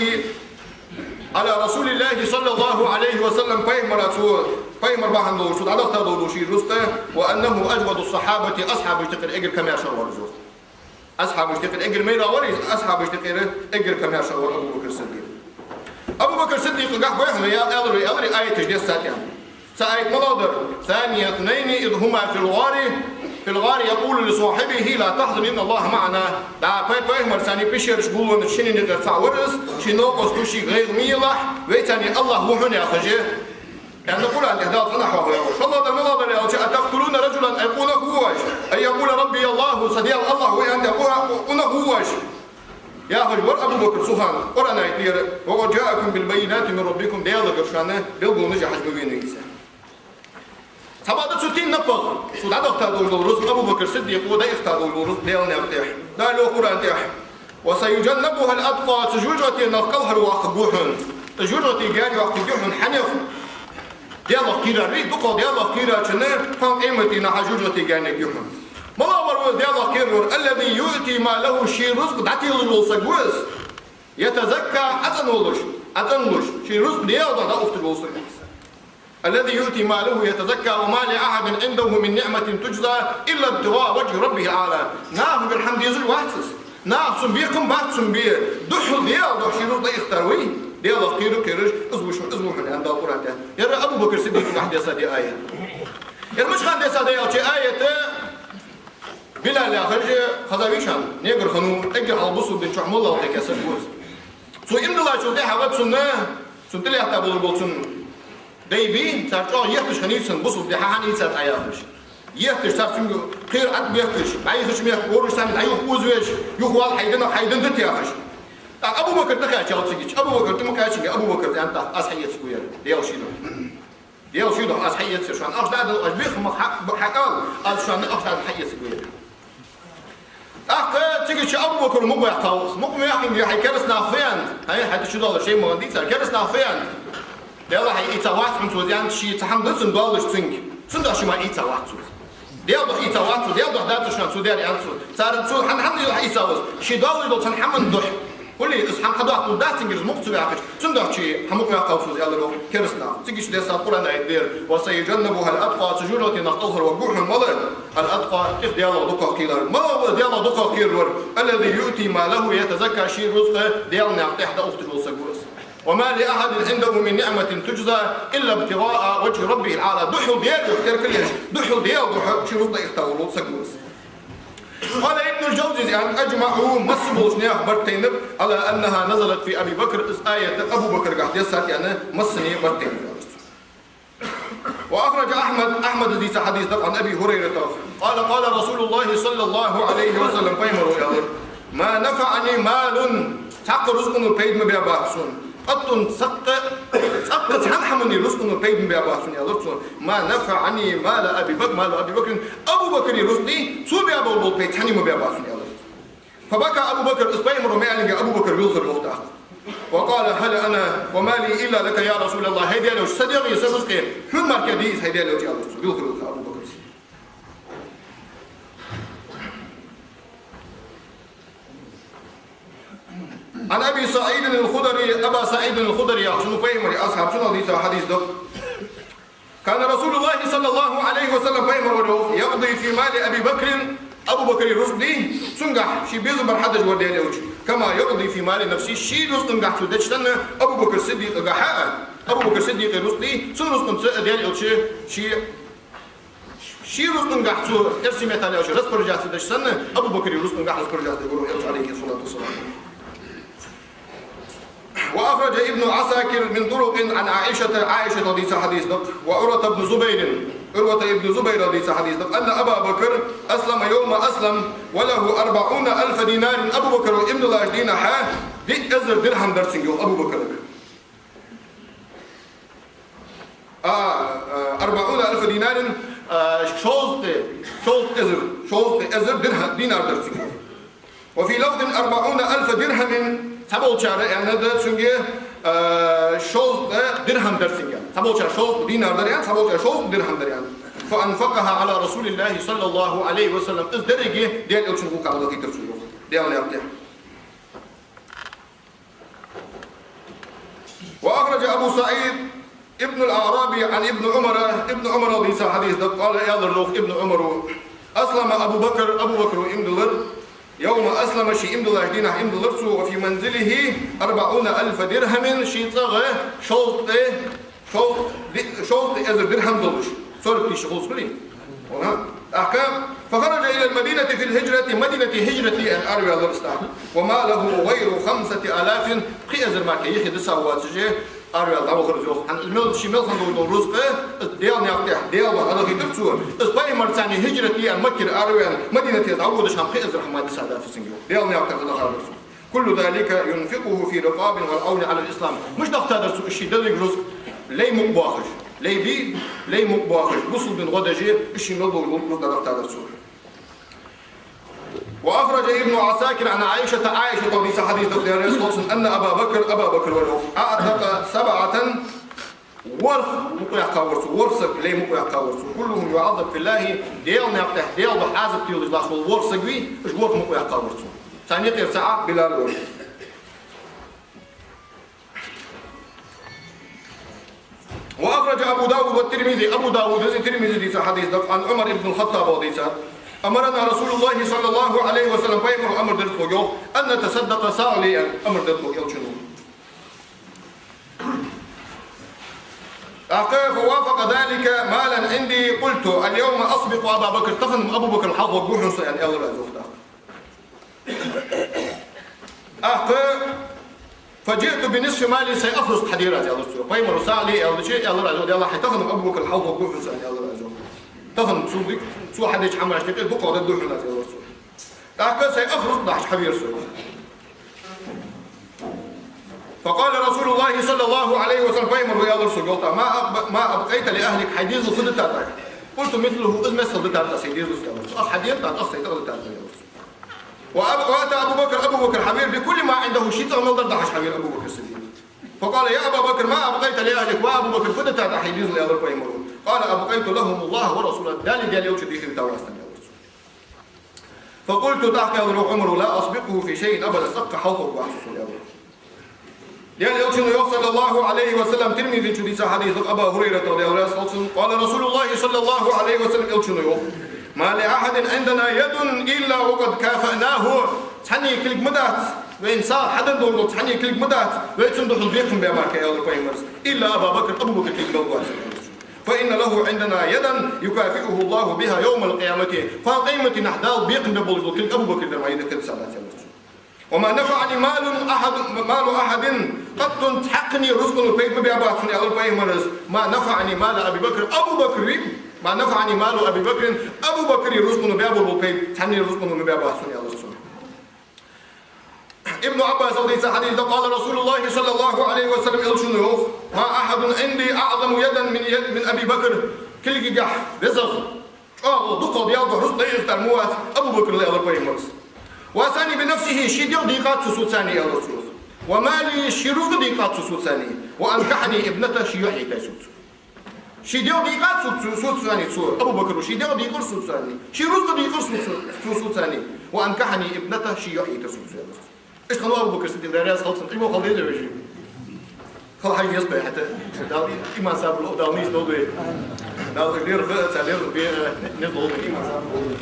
على رسول الله صلى الله عليه وسلم, пайхамара цо, пайхамара бахьан долаш цо дӀадахийта долаш дола ший рузкъа, وأنه أجود الصحابة, асхьабашта юкъера эггара комаьршагӀа вар из, йоах. Асхьабашта юкъера эггара майра вар из, асхьабашта юкъера эггара комаьрша вар Абу Бакр Сиддикъ. Абу Бакр Сиддикъагахьа бехна я аьлар, аьлар аяташ дессад аьнна. Цхьа аят малагӀа дар: «ثاني اثنين إذ هما في الغار، في الغار يقول لصاحبه لا تحزن إن الله معنا». ДӀа пай-, пайхамарца цхьана пещерча гуллача шиннех цхьаъ вар из, ший новкъоста шийга гӀайгӀа ма елахь, вайца цхьана АллахӀ ва хьона яхаш. Аьнна Къуръан тӀа Дала цхьанахьа вахар. ШоллагӀа дар малагӀа дар аьлча: «أتقتلون رجلا أن يقول هو الله، أن يقول ربي الله», са Даьла АллахӀ ва аьнна, къуна-, къунах вуваш. Яхаш вар Абу Бакр цу хана, Къуръан аят тӀера: «وقد جاءكم بالبينات من ربكم», Даьлагара шоана белгалонаш яхьаш ма венав из. Цхьабакъда цу тӀа напагӀа, цо дӀадахийта долаш дола рузкъа, Абу Бакр Сиддикъо дӀаихта долаш дола рузкъа Даьла наькъа тӀа. Дала йоах Къуръан тӀа: «وسيجنبها الأتقى», цу жожагӀатенах кӀалхара воаккхаргва хьона. Цу жожагӀате гаьна йоаккхаргья хьона хьанех Даьлах кхерар, дукхагӀа Даьлах кхерачунна хьона къематдийнахьа жожагӀате гаьна ергья хьона. МалагӀа вар ва из Даьлах кхерар? «الذي يؤتي ماله», ший рузкъа дӀателаш вола саг ва из. «يتزكى», ӀоцӀенволаш, ӀоцӀенлуш, ший рузкъа Даьла духьа дӀаухташ вола саг ва из. «الذي يؤتي ماله يتزكى وما لأحد عنده من نعمة تجزى إلا ابتغاء وجه ربه الأعلى». Нахагара хӀама дезаш вац из. Наха цунна бекхам бац, цунна бе. Духхьал Даьла духьа ший рузкъа дӀаихтар ва из, Даьлах кхера-кхераш, из ва шо-, из ва хьона аьнна Дала Къуръан тӀа. Ер Абу Бакр Сиддикъагахьа дессад ер аят. Ер мича хана дессад аьлча, аят Билал яхаш, хезавий шоана, негр хиннав, эггара хьалха бусалба дина чу моллагӀа кхы кхы саг ва из. Цо иман диллачул тӀехьагӀа цунна, цунна тӀалатта болаш бола цун дай-бий, цар чӀоагӀа етташ хиннай цунна, бусалба дин хьаийца Ӏа яхаш. Етташ цар цунга кхера Ӏад бетташ, дӀайихача мехка, ораш санна дӀаюха озавеш, юхавала, хьай динах, хьай дин дита яхаш. ТӀаккха Абу Бакр тӀакхаьчав цигача, Абу Бакр тӀа ма кхаьчинге, Абу Бакр аьннад тӀаккха: «Аз хьаэцаргва ер, Даьла ший духьа. Даьла ший духьа аз хьаэцар шоана, ахча дӀадала, аш бехк ма хьа-, хьакъал, аз шоана ахча дӀадала хьаэцаргва ер». ТӀаккха цигача Абу Бакр мукъаваьккхав, мукъаваьккхинге: «Хьай кераста нах фу аьннад, хьай, хьай тӀа чудоаллаш шоай магӀан дийцар, кераста нах фу аьннад?» «Даьла, хьай ийца вац хьона цо из аьннад, ший цхьа хӀама да цунна доаллаш цунга. Цудухьа ший мара ийца вац цо из. Даьла духьа ийца вац цо, Даьла духьа дацар шоана цо даьр», аьннад цо. Цар цо хӀана, хӀана йоах ийца вац? Ший доаллаш дола цхьан хӀаман духьа. Хулий, из хӀама хьадоаккхалургдац цунгара, из мукъа ца ваьккхача. Цудухьа ший хӀама мукъаваьккхав цо из, аьлар йоах кераста наха. Цигача дессад Къуръан аят тӀера: «وسيجنبها الأتقى», цу жожагӀатенах кӀалхара воаккхаргва хьона малагӀа? «الأتقى», тӀех Даьлах дукхагӀа кхерар. МалагӀа ва из Даьлах дукхагӀа кхерар вар? «الذي يؤتي ماله يتزكى», ший рузкъа Даьла наькъа тӀа дӀаухташ вола саг ва из. «وما لأحد عنده من نعمة تجزى إلا ابتغاء وجه ربه الأعلى». Духхьал Даьла духьа теркал еш, духхьал Даьла духьа ший рузкъа дӀаихта вола саг ва из. قال ابن الجوزي: أجمعوا, масса болча наьха барт тайнаб, على أنها نزلت في أبي بكر, из аят Абу Бакрагахьа дессад аьнна, массане барт тайнаб. وأخرج أحمد, Ахьмада дийца хьадис да, عن أبي هريرة, قال: قال رسول الله صلى الله عليه وسلم, пайхамара аьлар: «ما نفعني مال», цхьаккха рузкъано пайда ма баьбац сона. «قط», цхьаккха, цхьаккха цхьан хӀаман рузкъано пайда ма баьбац сона, аьлар цо. «ما نفعني مال أبي بكر، مال أبي بكر», Абу Бакра рузкъа, цо баь бола пайда цхьанне ма баьбац сона, аьлар цо. «فبكى أبو بكر», из пайхамара ма аьллинге Абу Бакр вилхар йоах тӀаккха. «وقال: هل أنا ومالي إلا لك يا رسول الله», хӀай Даьла Элча, са дегӀи са рузкъеи хьона мара кхы дий из, хӀай Даьла Элча, аьлар цо, вилхар йоах Абу Бакра. عن أبي سعيد الخدري, Аба СаӀид ал-Худри яхача пайхамара асхьаб, цунах дийца хьадис да. كان رسول الله صلى الله عليه وسلم, пайхамар вар йоах, يقضي في مال أبي بكر, Абу Бакра рузкъа, цунгахьа ший безам бар хьадеш вар Даьла Элча, كما يقضي في مال نفسه, ший рузкъангахьа цо деча санна, Абу Бакр Сиддикъагахьа, Абу Бакр Сиддикъа рузкъа, цун рузкъанца Даьла Элча ший Ший рузкъангахьа цо эрсий меттала аьлча распоряжаться деш санна, Абу Бакра рузкъангахьа распоряжаться деш вар Элча, عليه الصلاة والسلام. وأخرج ابن عساكر من طرق عن عائشة, Ӏайшатах дийца хьадис да, وعروة بن الزبير, Ӏурвата ибн Зубайрах дийца хьадис да, أن أبا بكر أسلم يوم أسلم وله أربعون ألف دينار, Абу Бакр иман диллача дийнахьа диъ эзар дирхьам дар цунга, йоах, Абу Бакра. А, а, أربعون ألف دينار, а, шовзткъа, шовзткъа эзар, шовзткъа эзар дирхьа-, динар дар цунга. وفي لفظ أربعون ألف درهم, цхьаболчар аьннад цунга, а, шовзткъа дирхьам дар цунга. Цхьаболчар шовзткъа динар дар аьннад, цхьаболчар шовзткъа дирхьам дар аьннад. فأنفقها على رسول الله صلى الله عليه وسلم. Из деррига Даьла Элчан гӀулакха дӀадахийтар цо, йоах, Даьла наькъа тӀа. وأخرج أبو سعيد ابن الأعرابي عن ابن عمر, Ибн Ӏумарах дийца хьадис да, قال, аьлар йоах Ибн Ӏумара: أسلم أبو بكر, Абу Бакра иман диллар, يوم أسلم, ше иман диллача дийнахьа иман диллар цо, وفي منزله أربعون ألف درهم, ший цӀагӀа шовзткъа, шовзткъа ди-, шовзткъа эзар дирхьам долаш, сорок тысяч хулаш хулий. Ага. ТӀаккха, فخرج إلى المدينة في الهجرة, Мадинате хӀижрат де аьнна араваьлар из тӀаккха. وما له غير خمسة آلاف, пхи эзар мара юхе дисагӀа воацаш, араваьнна дӀавахар из, йоах. ХӀана, из мел, ший мел хинна дола рузкъа, из Даьла наькъа тӀа, Даьла бахьан хилийта цо. Из пайхамарца хӀижрат де аьнна Маккара араваьнна, Мадинате дӀаводаш хӀама пхи эзар хӀама дисадац цунга, йоах. Даьла наькъа тӀа дахадар цо. كل ذلك ينفقه في رقاب والعون على الإسلام. Мишта дахийтадар цо из ший дилларг рузкъа? Лай мукъабоахаш. Лай бий, лай мукъабоахаш. Бусалба дина гӀо деш, из ший мел дола рузкъа дахийтадар цо. وأخرج ابن عساكر عن عائشة, Ӏайшата дийца хьадис да, Даьла раьза хилва цунна, أن أبا بكر, Абу Бакр вар, йоах, أعتق سبعة, ворхӀ мукъаяьккхавар цо, ворхӀ саг лай мукъаяьккхавар цо. كلهم يعذب في الله, Даьла наькъа тӀа, Даьла духьа Ӏазап телаш латташ вола ворхӀ саг вий, уж ворхӀ мукъаяьккхавар цо. Царна юкъера цаӀ Билал вар. وأخرج أبو داود والترمذي, Абу Дауда а Тирмизе а дийца хьадис да, عن عمر بن الخطاب, дийца. أمرنا رسول الله صلى الله عليه وسلم, пайхамара амар дир тхога, йоах, أن نتصدق, сагӀа ле аьнна амар дир тхога Элчано. ТӀаккха, فوافق ذلك مالا عندي، قلت: اليوم أسبق أبا بكر, тахан Абу Бакр хьалхагӀоргва хьона со, аьнна, аьлар аз, йоах, тӀаккха. ТӀаккха, فجئت بنصف مالي, сай ах рузкъа хьадир аз, аьлар цо. Пайхамара сагӀа ле аьлча, аьлар аз, йоах, Даьллахьа, тахан Абу Бакр хьалхагӀоргва хьона со, аьнна, аьлар аз, йоах. Тахан цо, цо хьадеча хӀамашта юкъе дукхагӀа дергда хьона аз, аьлар цо. ТӀаккха сай ах рузкъа дахьаш хьавера со. فقال رسول الله صلى الله عليه وسلم, пайхамара аьлар сога, йоах, ما أب-، ما أبقيت لأهلك, хьай дезала фу дитад Ӏа? قلت: مثله, из миссел дитад Ӏа сай дезалца, аьлар цо. Ах хьадер, тӀаккха ах сай тӀагӀа дитад Ӏа, аьлар цо. وأب-، وأتى أبو بكر, Абу Бакр хьавера, بكل ما عنده, ший цӀагӀа мел дар дахьаш хьавера Абу Бакр Сиддикъ. فقال: يا أبا بكر ما أبقيت لأهلك, ва Абу Бакр, фу дитад Ӏа хьай дезала, аьлар пайхамара. قال: أبقيت لهم الله ورسوله, Даьлеи Даьла Элчанеи дийхар дитад Ӏа, аьлар цо. فقلت, тӀаккха аьлар Ӏумара: لا أسبقه في شيء أبدا, цхьаккха хьалхагӀоргвац со цунна, аьлар. Даьла Элчано йоах, صلى الله عليه وسلم, Тирмизе чу дийца хьадис да, Абу ХӀурайрата, Даьла раьза хилва цунна, قال رسول الله صلى الله عليه وسلم, Элчано йоах: ما لأحد عندنا يد إلا وقد كافأناه. Цхьанне кулг ма дац, вайна сагӀа хьаденна дола цхьанне кулг ма дац, вай цунна духьал бекхам баь мара, аьлар пайхамара, إلا أبا بكر, Абу Бакра кулг мел дац. فإن له عندنا يدا يكافئه الله بها يوم القيامة. Кхоана къематдийнахьа Дала бекхам бергболаш дола кулг Абу Бакра дар ма йида кхетта сагӀа дац, аьлар цо. وما نفعني مال أحد، مال أحد قط, цхьаккханера рузкъано пайда ма баьбац сона, аьлар пайхамара. ما نفعني مال أبي بكر, Абу Бакр вий, ما نفعني مال أبي بكر, Абу Бакра рузкъано баь бола пайда цхьаннера рузкъано ма баьбац сона, аьлар цо. Ибн Ӏаббаса дийца хьадис да, قال رسول الله صلى الله عليه وسلم, Элчано йоах: ما أحد عندي أعظم يدا من يد، من أبي بكر. Кулгагахьа, везагӀа, чӀоагӀа, дукхагӀа Даьла духьа рузкъа дайъаргвар ва аьнна Абу Бакр ва, аьлар пайхамара. وأوصاني بنفسه, ший дегӀ дийкъад цо соцани, аьлар цо. ومالي, ший рузкъа дийкъад цо соцани. وأنكحني ابنته, ший йоӀ хьайийтар соца. Ший дегӀ дийкъад цо, цо соцани цо, Абу Бакра ший дегӀ дийкъар соцани. Ший рузкъа дийкъар соца, цо соцани. وأنكحني ابنته, ший йоӀ хьайийтар соца, аьлар цо. Иштта хиннав Абу Бакр Сиддикъ, Даьла раьза хилва цунна, Ӏилма хила деза вежарий. Хила хьажа еза вай хӀаьта. Дала иман, сабар лу, Дала нийса долда вай. Дала лерхӀа, цар лерхӀа бе, низ лолда, иман, сабар лолда.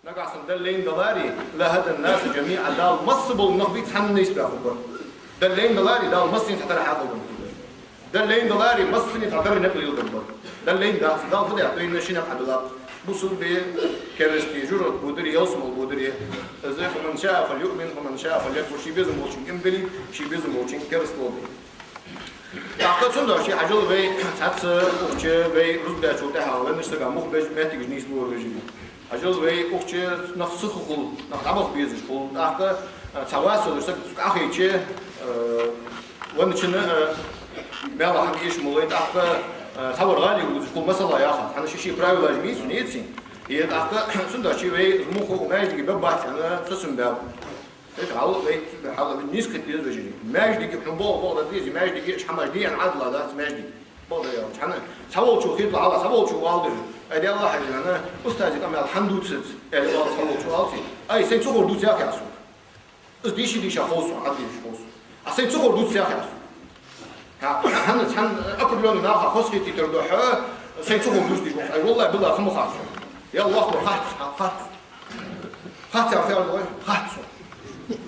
Нагахьа санна Даьла лайна даларе, لهدى الناس جميعا, Дала масса бола нах бий цхьанне нийсбаь хургбар. Даьла лайна даларе, Дала массане цхьатарра хьакъал дергбар. Даьла лайна даларе, массане цхьатарра никъ леладергбар. Даьла лайна дац, Дала фу даьд, вайна ши никъ хьадилла. Бусалба, кераста, жожагӀате бодаре, ялсмале бодаре. Из: فمن شاء فليؤمن ومن شاء فليكفر. Ший безам болчунга иман дилийта, ший безам болчунга кераста волийта. ТӀаккха цудухьа хьажал вай цхьацца укхаза вай рузба дечул тӀехьагӀа веннача сага мух беш моттигаш нийслора, вежарий. Хьажал вай укхаза нах сиха хул, нах дӀабаха безаш хул. ТӀаккха, а, цхьа вас волаш саг цу Ӏохайча, а, венначунна, а, маьлха хьага эш ма лой, тӀаккха, а, цхьавар гӀалий вузаш хул, масала яхар. ХӀана, ший-ший правилаш бий цун, эций. И тӀаккха цудухьа вай мух маьждиге бергбац аьнна, цо сомабаьб. Эггара хьалха вай, хьалха вай нийсхийта деза, вежарий. Маьждиге хьона бокъо, бокъо дар дезий, маьждиге, аш хӀамаш де аьнна Ӏадал дац маьждиге. Бакъдар аьлча, хӀана, цхьаволчо хеталу хьалха, цхьаволчо оал деза: «Ай, Даьллахьа, хьайна устаза къамаьл хьан дувц из?» — аьле, оал цхьаволчо, оал цо. «Ай, сай ца ховр дувц яхий аз сога? Из дийша-дийша хов сона, хьан дийша хов сона. А сай ца ховр дувц яхий аз сога?» ХӀа, хӀана, цхьан определённый наха хозахетийтар духьа, сай ца ховр дувц дийша хов сона. Ай, валлахӀи, биллахӀи, ха ма хац сона. Я вахло хац, ха, хац. Хац яхар вай, хац.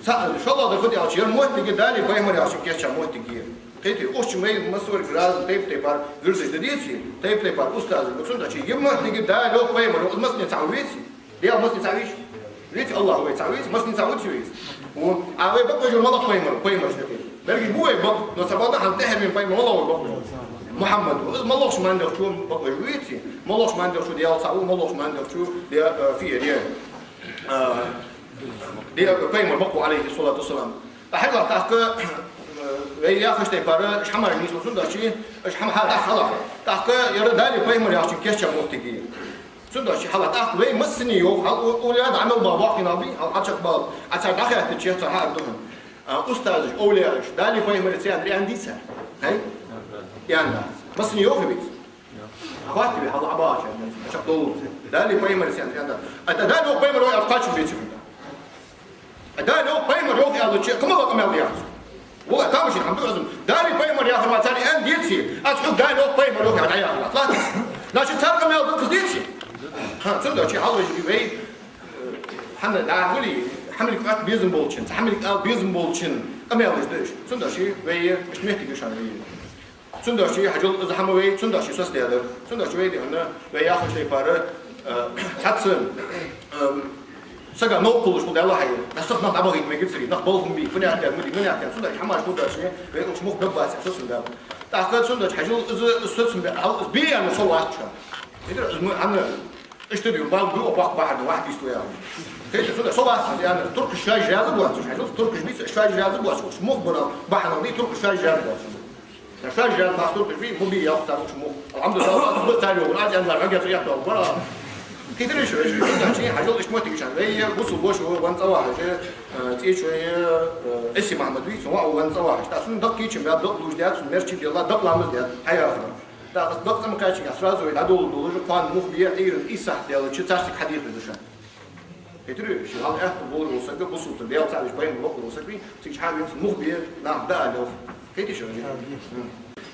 Ца, шоллагӀа дар фуд аьлча, ер моттиг Дала, пайхамар яхачун кийча моттиг я. Кхетий, укх чу вай массавар разный тайп-тайпара вирдаш да деций, тайп-тайпара устазаш. Цудухьа ер моттиг Дала, пайхамар, из массане цаӀ веций? Даьла массане цаӀ веций? Веций, АллахӀ вай цаӀ веций, массане цаӀ веций? Ву. А вай бакъвеш вар малагӀа пайхамар, пайхамараш да? Берригаш ба вай бакъ, но цхьабакъда хӀанз тӀехьарвена пайхамар малагӀа вай бакъвеш? Мухьаммад ва. Из малагӀча маӀан долча бакъвеш веций? МалагӀча маӀан долча Даьла цаӀ ва, малагӀча маӀан долча Даьла, э, фу я, э, Даьла, пайхамар бакъ ва, Ӏалайхи ссалату вассалам. ТӀаккха хьажал тӀаккха, э, вай яхача тайпара, уж хӀамаш нийслу, цудухьа, уж хӀама хьа тӀаккха хьалха. ТӀаккха ер Дала, пайхамар яхачун кийча моттиг я. Цудухьа хьалха тӀаккха вай массане йоах, хьал у-, уллув Ӏамал ба бахкина би, хьал хьачакхбала, а цар дӀахаьттача цар хьаара духьал. А, устазаш, овлияаш, Дала, пайхамар цаӀ аьнна дий цар? ХӀай? Аьнна дац. Массане йоахий вай из? Хатта вай хьал Ӏабача, а чакхдовлу. Дала, пайхамар цаӀ аьнна дац. А Дала, пайхамар вай кхоачам беций хӀанз? А Дала, пайхамар йоах аьлча, кхы малагӀа къамаьл да яхар? Валлахь, тамашийна хӀама да из. Дала, пайхамар яхар ма цар аьнна деций, аз хьога Дала, пайхамар йоах аьнна дӀаяхар латт? Значит, цар къамаьл да-кх из, деций? ХӀа, цудухьа хьалвежарий вай, э, хӀана да хулий, хӀамилг атта безам болчун, цхьа хӀамилг ала безам болчун къамаьлаш да уж. Цудухьа вай, иштта моттиг я шоана вай. Цудухьа хьажал из хӀама вай, цудухьа соцадаьдар. Цудухьа вай дехана, вай яхача тайпара, э, цхьацца, э, сага новкъа хулаш хул Даьла хьай. Нах сах нах дӀабахийта мегацарий, нах балха ма бий, фу яхтар, ма дий, ма яхтар. Цудухьа хӀамаш хул дацар, вай укх чу мух баббац, соцам баьб. ТӀаккха цудухьа хьажал из, из соцам бе, хьал из бе аьнна со вац шоана. Итар из ма, хӀана, иштта да, бал бу, бакъ бахьан вахь дийслу яхаш. Кхетий, цудухьа со вац хьона аьнна, туркхаш шоаш раьза боацаш, хьажал, туркхаш бийца шоаш раьза боацаш, укх чу мух бара бахьан да, туркхаш шоаш раьза боацаш. Ша шоаш раьза боацаш туркхаш бий, ма бий, ялх цар укх чу мух. Алхьамдулиллахь, аз ба цар йогӀур, аз аьнна вар, хьагеца яхтал бара. Кхетарий шо, вай шо, цудухьа хьажал иштта моттиг я шоана. Вай бусалба воша ва, венна цӀавахьаш, э, цӀечой, э, Эси Махьмад вий, цун воӀ ва венна цӀавахьаш. ТӀаккха цун дакъа кийчам баьб, дакъа луш даьд, цун мерчи делла, дакъа ламаз даьд, хьаяхар. ТӀаккха из дакъа цӀа ма кхаьчча, сразу вай дӀадолалуш, кхоана мух бе, Ӏуйран ийс сахьат даьлча, царцига хьадийхар из шоана. Кхетарий, ший хьал аьттув болаш вола саг, бусалба цу Даьла цаӀ веш, пайхамар бакъвеш вола саг вий, цига хьавена мух бе, наха дӀаала йоах. Кхетий шо? М.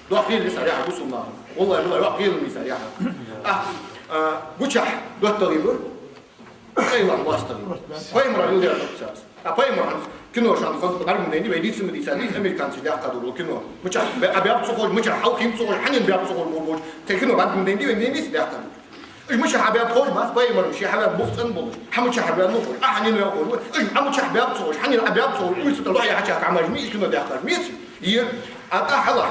Доккха гӀийла я цар яхар бусалба наха. Валлахь, валлахь, доккха гӀийла я цар яхар. А, а, гучахь доттагӀий ба, къайлагӀа моастагӀий ба. Пайхамара леладаьр да царца. А пайхамар хӀанз кино шоана хоза бӀаргадайнадий, вай дийца ма дийцадий, американцаша даьккха дола кино. Мичахьа баь-, баьб ца ховш, мичахьа хьалкхийна ца ховш, хьанна баьб ца ховш мо боч. Цхьа кино бӀаргадайнадий, вай дийца даьккха. Уж мичахьа баьб ховш бац, пайхамара ше хьаваь бух цӀена болаш. Хьа мичахьа ваьнна ховш, а хьанна ваь ховш. Уж хьа мичахьа баьб ца ховш, хьанна а баьб ца ховш, уйла ца тӀа лохья хьачакхаш хӀамаш ма йий, из кино даьккхар ма йий. Е, а тӀа хьалха.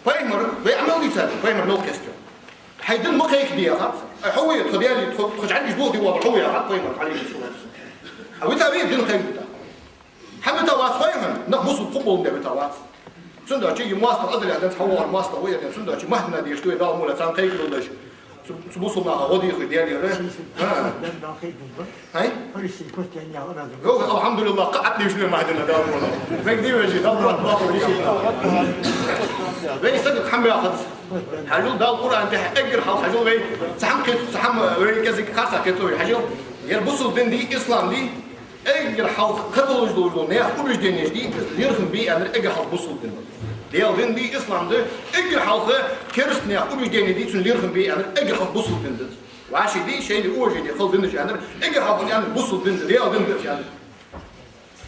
Пайхамар, вай Ӏамал дийцад, пайхамар мел кхестар. Хьай дин ма кхайкаде яхад цар. Ай, хьо вий, тхо Даьла, тхо, тхо жӀаргаш дохаде воаллар, хьо вий яхад пайхамар, Ӏалайхи ссалату вассалам. А вита вий дин кхайкаде. Хьавита вац вай хьона, нах бусалба хургболаш вита вац. Цудухьа из моастагӀа азале денз, хьавоагӀар моастагӀа ва ер денз, цудухьа маьхтина деш дуй, Дала мула царна кхайкадолаш. Цу, цу бусалба наха гӀо дехаш Даьлагара. ХӀа. ХӀай? Йо, алхьамдулиллахь, кхы а дийшад маьхтина Дала мула. Вай дий вежарий, Дала мула, Дала мула. Вай сагага хӀама яхац. Хьажал, Дала Къуръан тӀа эггара хьалха хьажал вай. Цхьа хӀама кхет-, цхьа хӀама вай кӀезига харцахьа кхеталу вай, хьажал. Ер бусалба дин дий, ислам дий? Эггара хьалха кхы долаш дола наьха убежденеш дий, лерхӀам бе аьннар эггара хьалха бусалба дин да. Даьла дин дий, ислам да, эггара хьалха кераста наьха убежденеш дий, цун лерхӀам бе аьннар эггара хьалха бусалба дин да. ВӀаши дий, шоайла уважени хила динаш аьннар эггара хьалха аьннар бусалба дин да, Даьла дин да аьннар.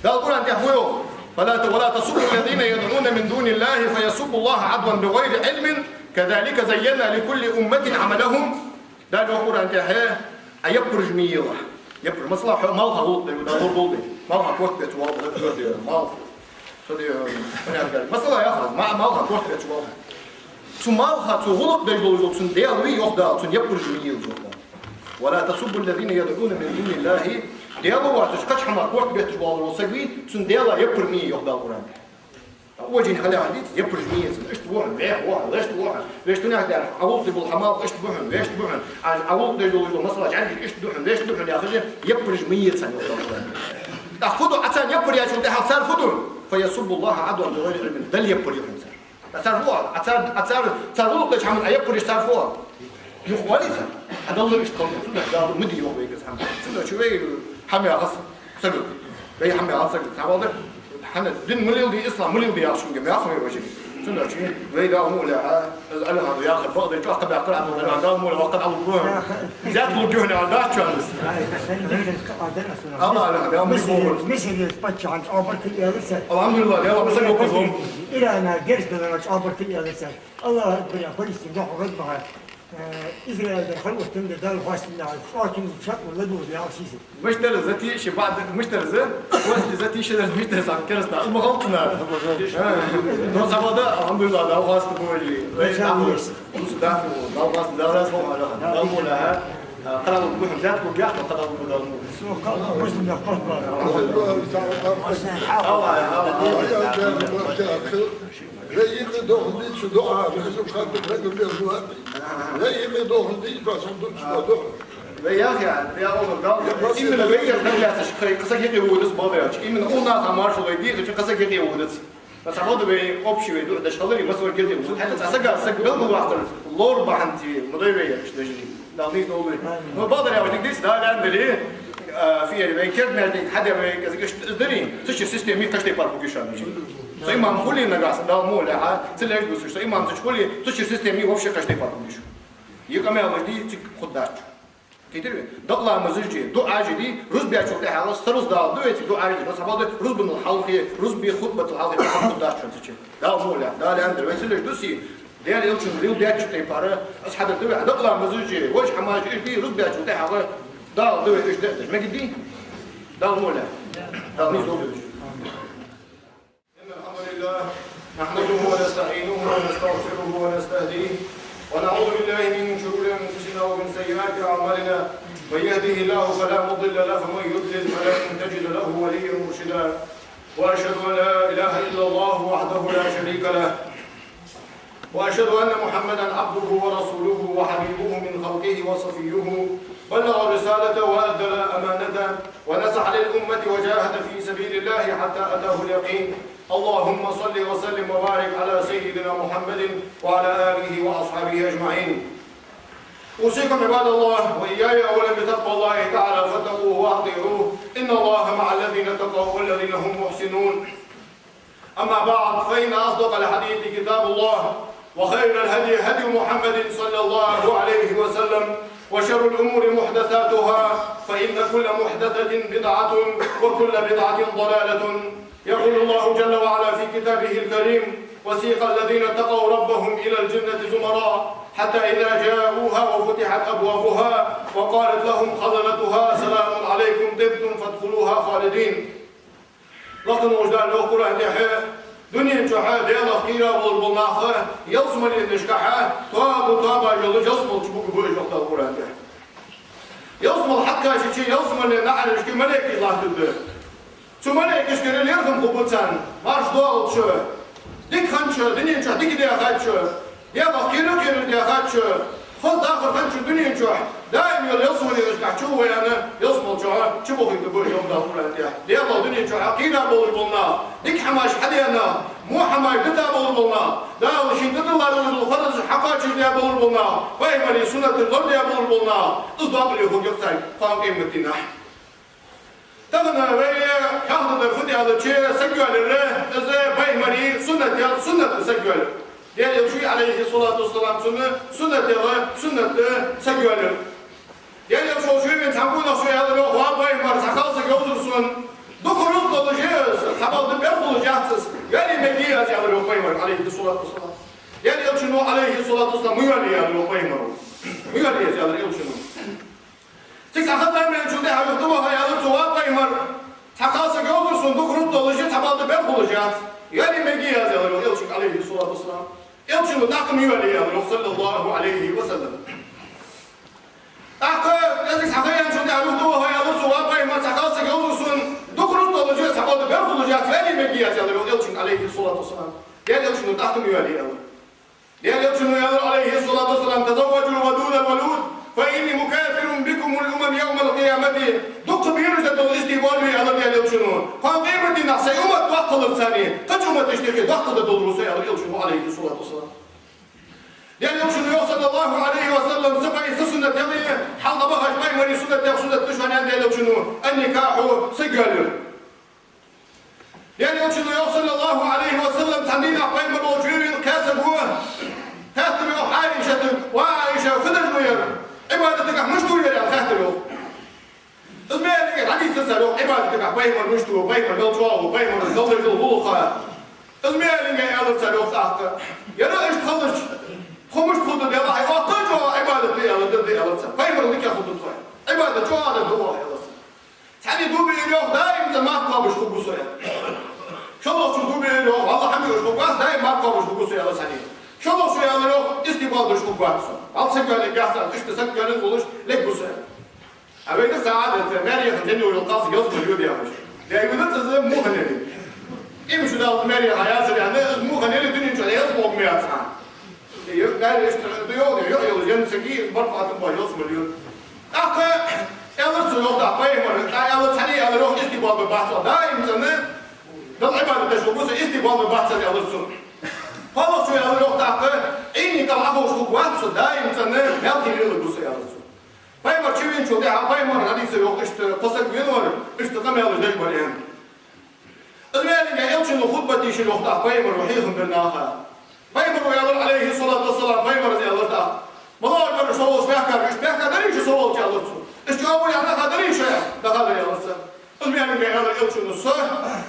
Дала Къуръан тӀа хьо йоах: «فلا ت-، ولا تسبوا الذين يدعون من دون الله فيسبوا الله عدوا بغير علم كذلك زينا لكل أمة عملهم». Дала йоах Къуръан тӀа, хье, а яппараш ма елахь. Яппараш, масала, хьо малха гӀулакх деш, Дала лораболба, малха корта беш вола, дӀа, дӀа, малха. Со де, понятно. Масала, яхаш, ма-, малха корта беш вола. Цу малха, цу гӀулакх деш долаш дола, цун Даьла вий, йоах Дала, цунна яппараш ма е, йоах Дала. «ولا تسبوا الذين يدعون من دون الله». Даьла воацаш кхыча хӀамах корта бетташ вола саг вий, цунна Даьлах яппар ма е, йоах Дала Къуръан тӀа. Уважени хила яхар дий из, яппараш ма е цунна, иштта ва хьона, вехь ва хьона, лешта ва хьона, вешта хӀунах дар, Ӏа гӀулакх де бола хьа малх иштта ба хьона, вешта ба хьона, Ӏа гӀулакх деш долаш дола, масала, жӀаргаш иштта да хьона, вешта ба хьона яхаш, яппараш ма е царна, йоах Дала. ТӀаккха фу ду, Ӏа царна яппар яьчул тӀехьагӀа цар фу ду? «فيسبوا الله عدوا بغير علم». Далла яппар е хьона цар. Ӏа цар фу оал? Ӏа цар, Ӏа цар, цар гӀулакх деча хӀаман Ӏа яппар еш цар фу оал? Юха оалий цар? Ӏа Далла иштта кхалхар, цудухьа Дала ма де йоах вайга из хӀама. Цудухьа вай хӀама яхац сагага. Вай хӀама яхац сагага. Цхьабакъда, хӀана, дин ма леладе, ислам ма леладе яхаш хӀама ма яхий вай вожаш. Цудухьа вай Дала мукъалехь, из Аллахӏа яхар бакъда чӀоагӀа баьккхар, Дала мукъалехь, воккха Дала мукъалехь. Зяхьа лу гуьхьна дац чоанас. Аллахӏа Дала мукъалехь. Мисир, Мисир паччахьан чӀоагӀа баркал аьлар цар. Алхьамдулиллахӏ, Дала мукъалехь. Ирана герз даларах чӀоагӀа баркал аьлар цар. Аллахӏ Акбар, Палестин духьал гӀадбаха. Э, Израиль дар хьалъоттам да Дала хоастам да, шоашта шакъ ладувгӀа яхаш из. Муштар зати ши баъд, муштар за, после зати ши дар муштар са керста, алма халтна. Э, но сабада, алхьамдулиллахӏ, Дала хоастам боли. Ай, Дала хоастам, Дала хоастам, Дала хоастам, Дала мукъалехь. Къарал бухьам зяхьа бу яхта, къарал бу Дала мукъалехь. Су къарал бухьам зяхьа бу. Аллахӏ, Аллахӏ. Вай юкъе дохаде цу дуӀа, вай юкъе дохаде, вай юкъе дохаде цу дуӀа. Вай яхе, вай Аллахӏ, Дала, именно вай юкъе дохаде, кхы саг юкъе вода ца бовлача, именно укх наха маршал вай дийхача, кхы саг юкъе вода ца. Цхьабакъда вай общий вай дуӀа деш хилари, массавар юкъе вода. ХӀаьта цхьа сага саг белгалваккхар лор бахьан ца, ма дой вай яхаш даже. Дала нийса долда вай. Но бакъдар яхаш дика дийца, Дала аьннадале, а, фиер вай, керда маьждиг хьаде вай, кӀезига иштта из дари, цу чура система кхы тайпара хургья шоана. Со имам хуле нагахь санна, Дала мукъалехь, ца леш дусуш, со имам ца хуле, цу чура система вообще кхы тайпара хургья шоана. Е къамаьлаш дий, цига хургдац. Кхетарий вай? Дакъа ламазаш а, дуӀаш а дий, рузбечул тӀехьагӀа са рузба даларгда вай цига дуӀаш а дий, масала, рузбанал хьалхе, рузбе хутбатал хьалхе хургдац шоана цу чура. Дала мукъалехь, Дала аьннадар вай ца леш дусий, Даьла Элчано леладеча тайпара, асхьабаш да вай, дакъа ламазаш а, вож хӀамаш а дий, рузбечул тӀехьагӀа даларгда вай уж деш. Мегадий? Дала мукъалехь. Дала нийса долда вай. إن الحمد لله نحمده ونستعينه ونستغفره ونستهديه، ونعوذ بالله من شرور أنفسنا ومن سيئات أعمالنا. من يهده الله فلا مضل له، ومن يضلل فلن تجد له وليا مرشدا. وأشهد أن لا إله إلا الله وحده لا شريك له، وأشهد أن محمدا عبده ورسوله وحبيبه من خلقه وصفيه، بلغ الرسالة وأدى الأمانة ونصح للأمة وجاهد في سبيل الله حتى أتاه اليقين. اللهم صل وسلم وبارك على سيدنا محمد وعلى آله وأصحابه أجمعين. أوصيكم عباد الله وإياي أولا بتقوى الله تعالى فاتقوه وأطيعوه. إن الله مع الذين اتقوا والذين هم محسنون. أما بعد، فإن أصدق الحديث كتاب الله، وخير الهدي هدي محمد صلى الله عليه وسلم، وشر الأمور محدثاتها، فإن كل محدثة بدعة، وكل بدعة ضلالة. يقول الله جل وعلا في كتابه الكريم: وسيق الذين اتقوا ربهم إلى الجنة زمرا حتى إذا جاءوها وفتحت أبوابها وقال لهم خزنتها سلام عليكم طبتم فادخلوها خالدين. Лакха волча Дала йоах Къуръан тӀа: дунен чухь Даьлах кхера болаш бола нах ялсмалешкахь тоба, тоба йолаш ялсмала чу бугаргба уж, йоах Дала Къуръан тӀа. Ялсмала хьакхача, ялсмален наӀарашка малейкаш латтаргда. Цу малейкашкара лерхӀам хургба царна: марша доагӀалда шо, дика хиннад шо, дунен чухь дика даьхад шо, Даьлах кхера, кхера даьхад шо, хоза дахар хиннад шун дунен чухь, даим йола ялсмалешкахь чу ваьнна, ялсмала чу чубохийтаргба уж, йоах Дала Къуръан тӀа. Даьлах дунен чухь кхера болаш бола нах, дика хӀамаш хьадаь нах, во хӀамаш дита болаш бола нах, Дала шийна тӀадилла долаш дола фарзаш хьакхоачашдаь болаш бола нах, пайхамара суннаташ лорадаь болаш бола нах, из докъале хургья царга кхоана къематдийнахь. Тахан вай хьоахадаьр фуд аьлча, саг йоалаяр, из пайхамара суннатах суннат да саг йоалаяр. Даьла Элча, Ӏалайхи ссалату вассалам, цун суннатах суннат да саг йоалаяр. Даьла Элча волча вена цхьан къонахчо аьлар йоах: «Ва пайхамар, цхьа кхалсаг йовзар сона, дукха рузба долаш я из, цхьа бала да бер хулаш яц из, йоалае мегаргья аз», аьлар йоах пайхамара, Ӏалайхи ссалату вассалам. Даьла Элчано, Ӏалайхи ссалату вассалам, ма йоалае аьлар йоах пайхамара. Ма йоалае из, аьлар Элчано. Цига цхьа ха зама яьлча тӀехьагӀа юха дӀаваха аьлар цо: «Ва пайхамар, цхьа кхалсаг йовзар сона, дукха рузба долаш я, цхьа бала да бер хулаш яц, йоалае мегаргья аз», аьлар йоах Элчанга, Ӏалайхи ссалату вассалам. Элчано тӀаккха ма йоалае аьлар йоах, саллаллахӀу Ӏалайхи ва саллам. ТӀаккха кӀезига цхьа ха яьлча тӀехьагӀа юха дӀаваха аьлар цо: «Ва пайхамар, цхьа кхалсаг йовзар сона, дукха рузба долаш я, цхьа бала да бер хулаш яц, йоалае мегаргья аз», аьлар йоах Элчанга, Ӏалайхи ссалату вассалам. Даьла Элчано тӀаккха ма йоалае аьлар. Даьла Элчано аьлар, Ӏалайхи ссалату вассалам: «تزوجوا الودود الولود، فإني مكاثر بكم الأمم يوم القيامة». Дукха бераш дергдола истий бола вай, аьлар Даьла Элчано, кхоана къематдийнахь сай уммат доккха хиларца, кхыча умматашта юкъе доккха дергдолаш ва со, аьлар Элчано, Ӏалайхи ссалату вассалам. Даьла Элчано йоах, саллаллахӀу Ӏалайхи ва саллам, са пайхамара суннатах, хьалха бахача пайхамара суннатах суннат да шоана, аьннад Даьла Элчано, ан-никахьу, саг йоалаяр. Даьла Элчано йоах, саллаллахӀу Ӏалайхи ва саллам, цхьан дийнахь пайхамар волча вена Пайхамар мел чӀоагӀа ва, пайхамара мел дезал гӀулакх. Из ма аьллинге аьлар цар йоах тӀаккха. Яра иштта хилча, хӀама иштта хургда, Даьла, хьай оттадаь чӀоагӀа Ӏибадат де аьлар, де аьлар цар. Пайхамара дика хургда тхо. Ӏибадат чӀоагӀа де деза оаха аьлар цар. Цхьанне дув биар йоах, даим цӀена марха кхобаш хургва со аьнна. ШоллагӀчо дув биар йоах, валлахӀи, хӀама юаш хургвац, даим марха кхобаш хургва со аьлар цхьанне. ШоллагӀчо аьлар йоах, истиқбал деш хургвац со. Валлахӏи, саг ваьле гӀерташ, иштта саг ваьле волаш лергва со аьнна. А вайна сагӀа а дац, маьре яхача дийнахьа йола кхалсаг ялсмале йода яхаш. Даьй вина цӀаза муха нели. Имам шу дала маьре яха яцар яхаш, из муха нели дуьнен чу ялсмале ма яц хьа. Е, маьре иштта да йола, йо, йо, янцаги, баркатун ба ялсмале йода. ТӀаккха аьлар цо йоах тӀаккха пайхамара, тӀаккха аьлар цхьанне, аьлар йоах, истиқбал бе бац, даим цӀена Далла Ӏибадат деш хургва со, истиқбал бе бац аьлар цо. КхоалагӀчо аьлар йоах тӀаккха, Ӏуйранна кӀал Ӏоховша хургвац со, даим цӀена маьлхе леларгва со аьлар цо. Пайхамар чувеначул тӀехьагӀа пайхамара хьадис йоах, иштта кхо саг венавар, иштта къамаьлаш деш бар аьнна. Из ма аьллинге Элчано хутбат дийшар йоах тӀаккха пайхамара, хьехам бир наха. Пайхамара аьлар, Ӏалайхи ссалату вассалам, пайхамара аьлар тӀаккха: «МалагӀа бар со волча баьхкараш, иштта баьхка дарий шо со волча?» аьлар цо. «Иштта чӀоагӀа ва яхаш, баьхка дарий шо?» «Баьхка дар», аьлар цар. Из ма аьллинге аьлар Элчано: «Со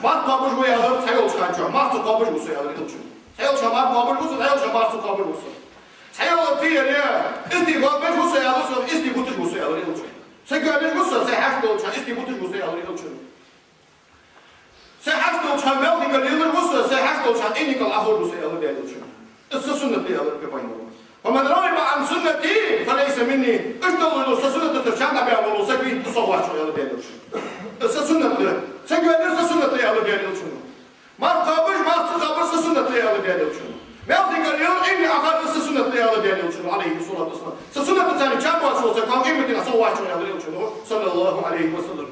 марха кхобаш ва», аьлар, цхьайолча хана чу, марха ца кхобаш ва со, аьлар Элчано. Цхьайолча хана марха кхобаш ва со, цхьайолча хана марха ца кхобаш ва со. Цхьайола тӀера истиқбал беш ва со, аьлар цо, истий буташ ва со, аьлар Элчано. Са гоалеш ва со, сай хьашт долча хана истий буташ ва со, аьлар Элчано. Сай хьашт долча хана маьлхе кӀал лелаш ва со, сай хьашт долча хана Ӏуйранна кӀал Ӏоховш ва со, аьлар Даьла Элчано. Из са суннат да, аьлар пайхамара. «فمن رغب عن سنتي فليس مني». Иштта долаш са суннатах чам дӀабаьнна вола саг вий, из сох вац, аьлар Даьла Элчано. Из са суннат да. Са гоале са суннат да, аьлар Даьла Элчано. Марха кхобаш, марха ца кхобаш са суннат да, аьлар Даьла Элчано. Маьлхе кӀал лелар, Ӏуйранна Ӏохар са суннат да, аьлар Даьла Элчано, Ӏалайхи ссалату вассалам. Са суннатаца чам боацаш вола саг кхоана къематдийнахьа сох вац, аьлар Элчано, саллаллахӀу Ӏалайхи ва саллам.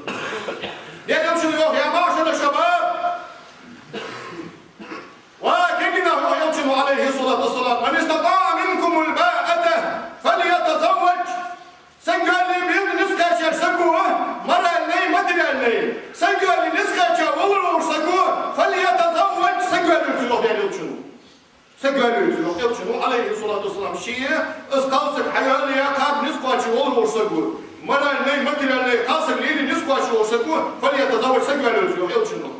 Даьла Элчано йоах: «يا معشر الشباب». Ва кегий нах, йоах Элчано, Ӏалайхи ссалату вассалам: «من استطاع منكم الباءة فليتزوج». Са гоале безам низ кхаьчача саго, моральни, материальни, са гоале низ кхаьча волаш вола саго, «فليتزوج», са гоале йойла цо, йоах Даьла Элчано. Са гоале йойла цо, йоах Элчано, Ӏалайхи ссалату вассалам, ше из кхалсаг хьайоалае кхаба низ кхоачаш волаш вола саго, моральни, материальни кхалсаг лелае низ кхоачаш вола саго, «فليتزوج», са гоале йойла цо, йоах Элчано.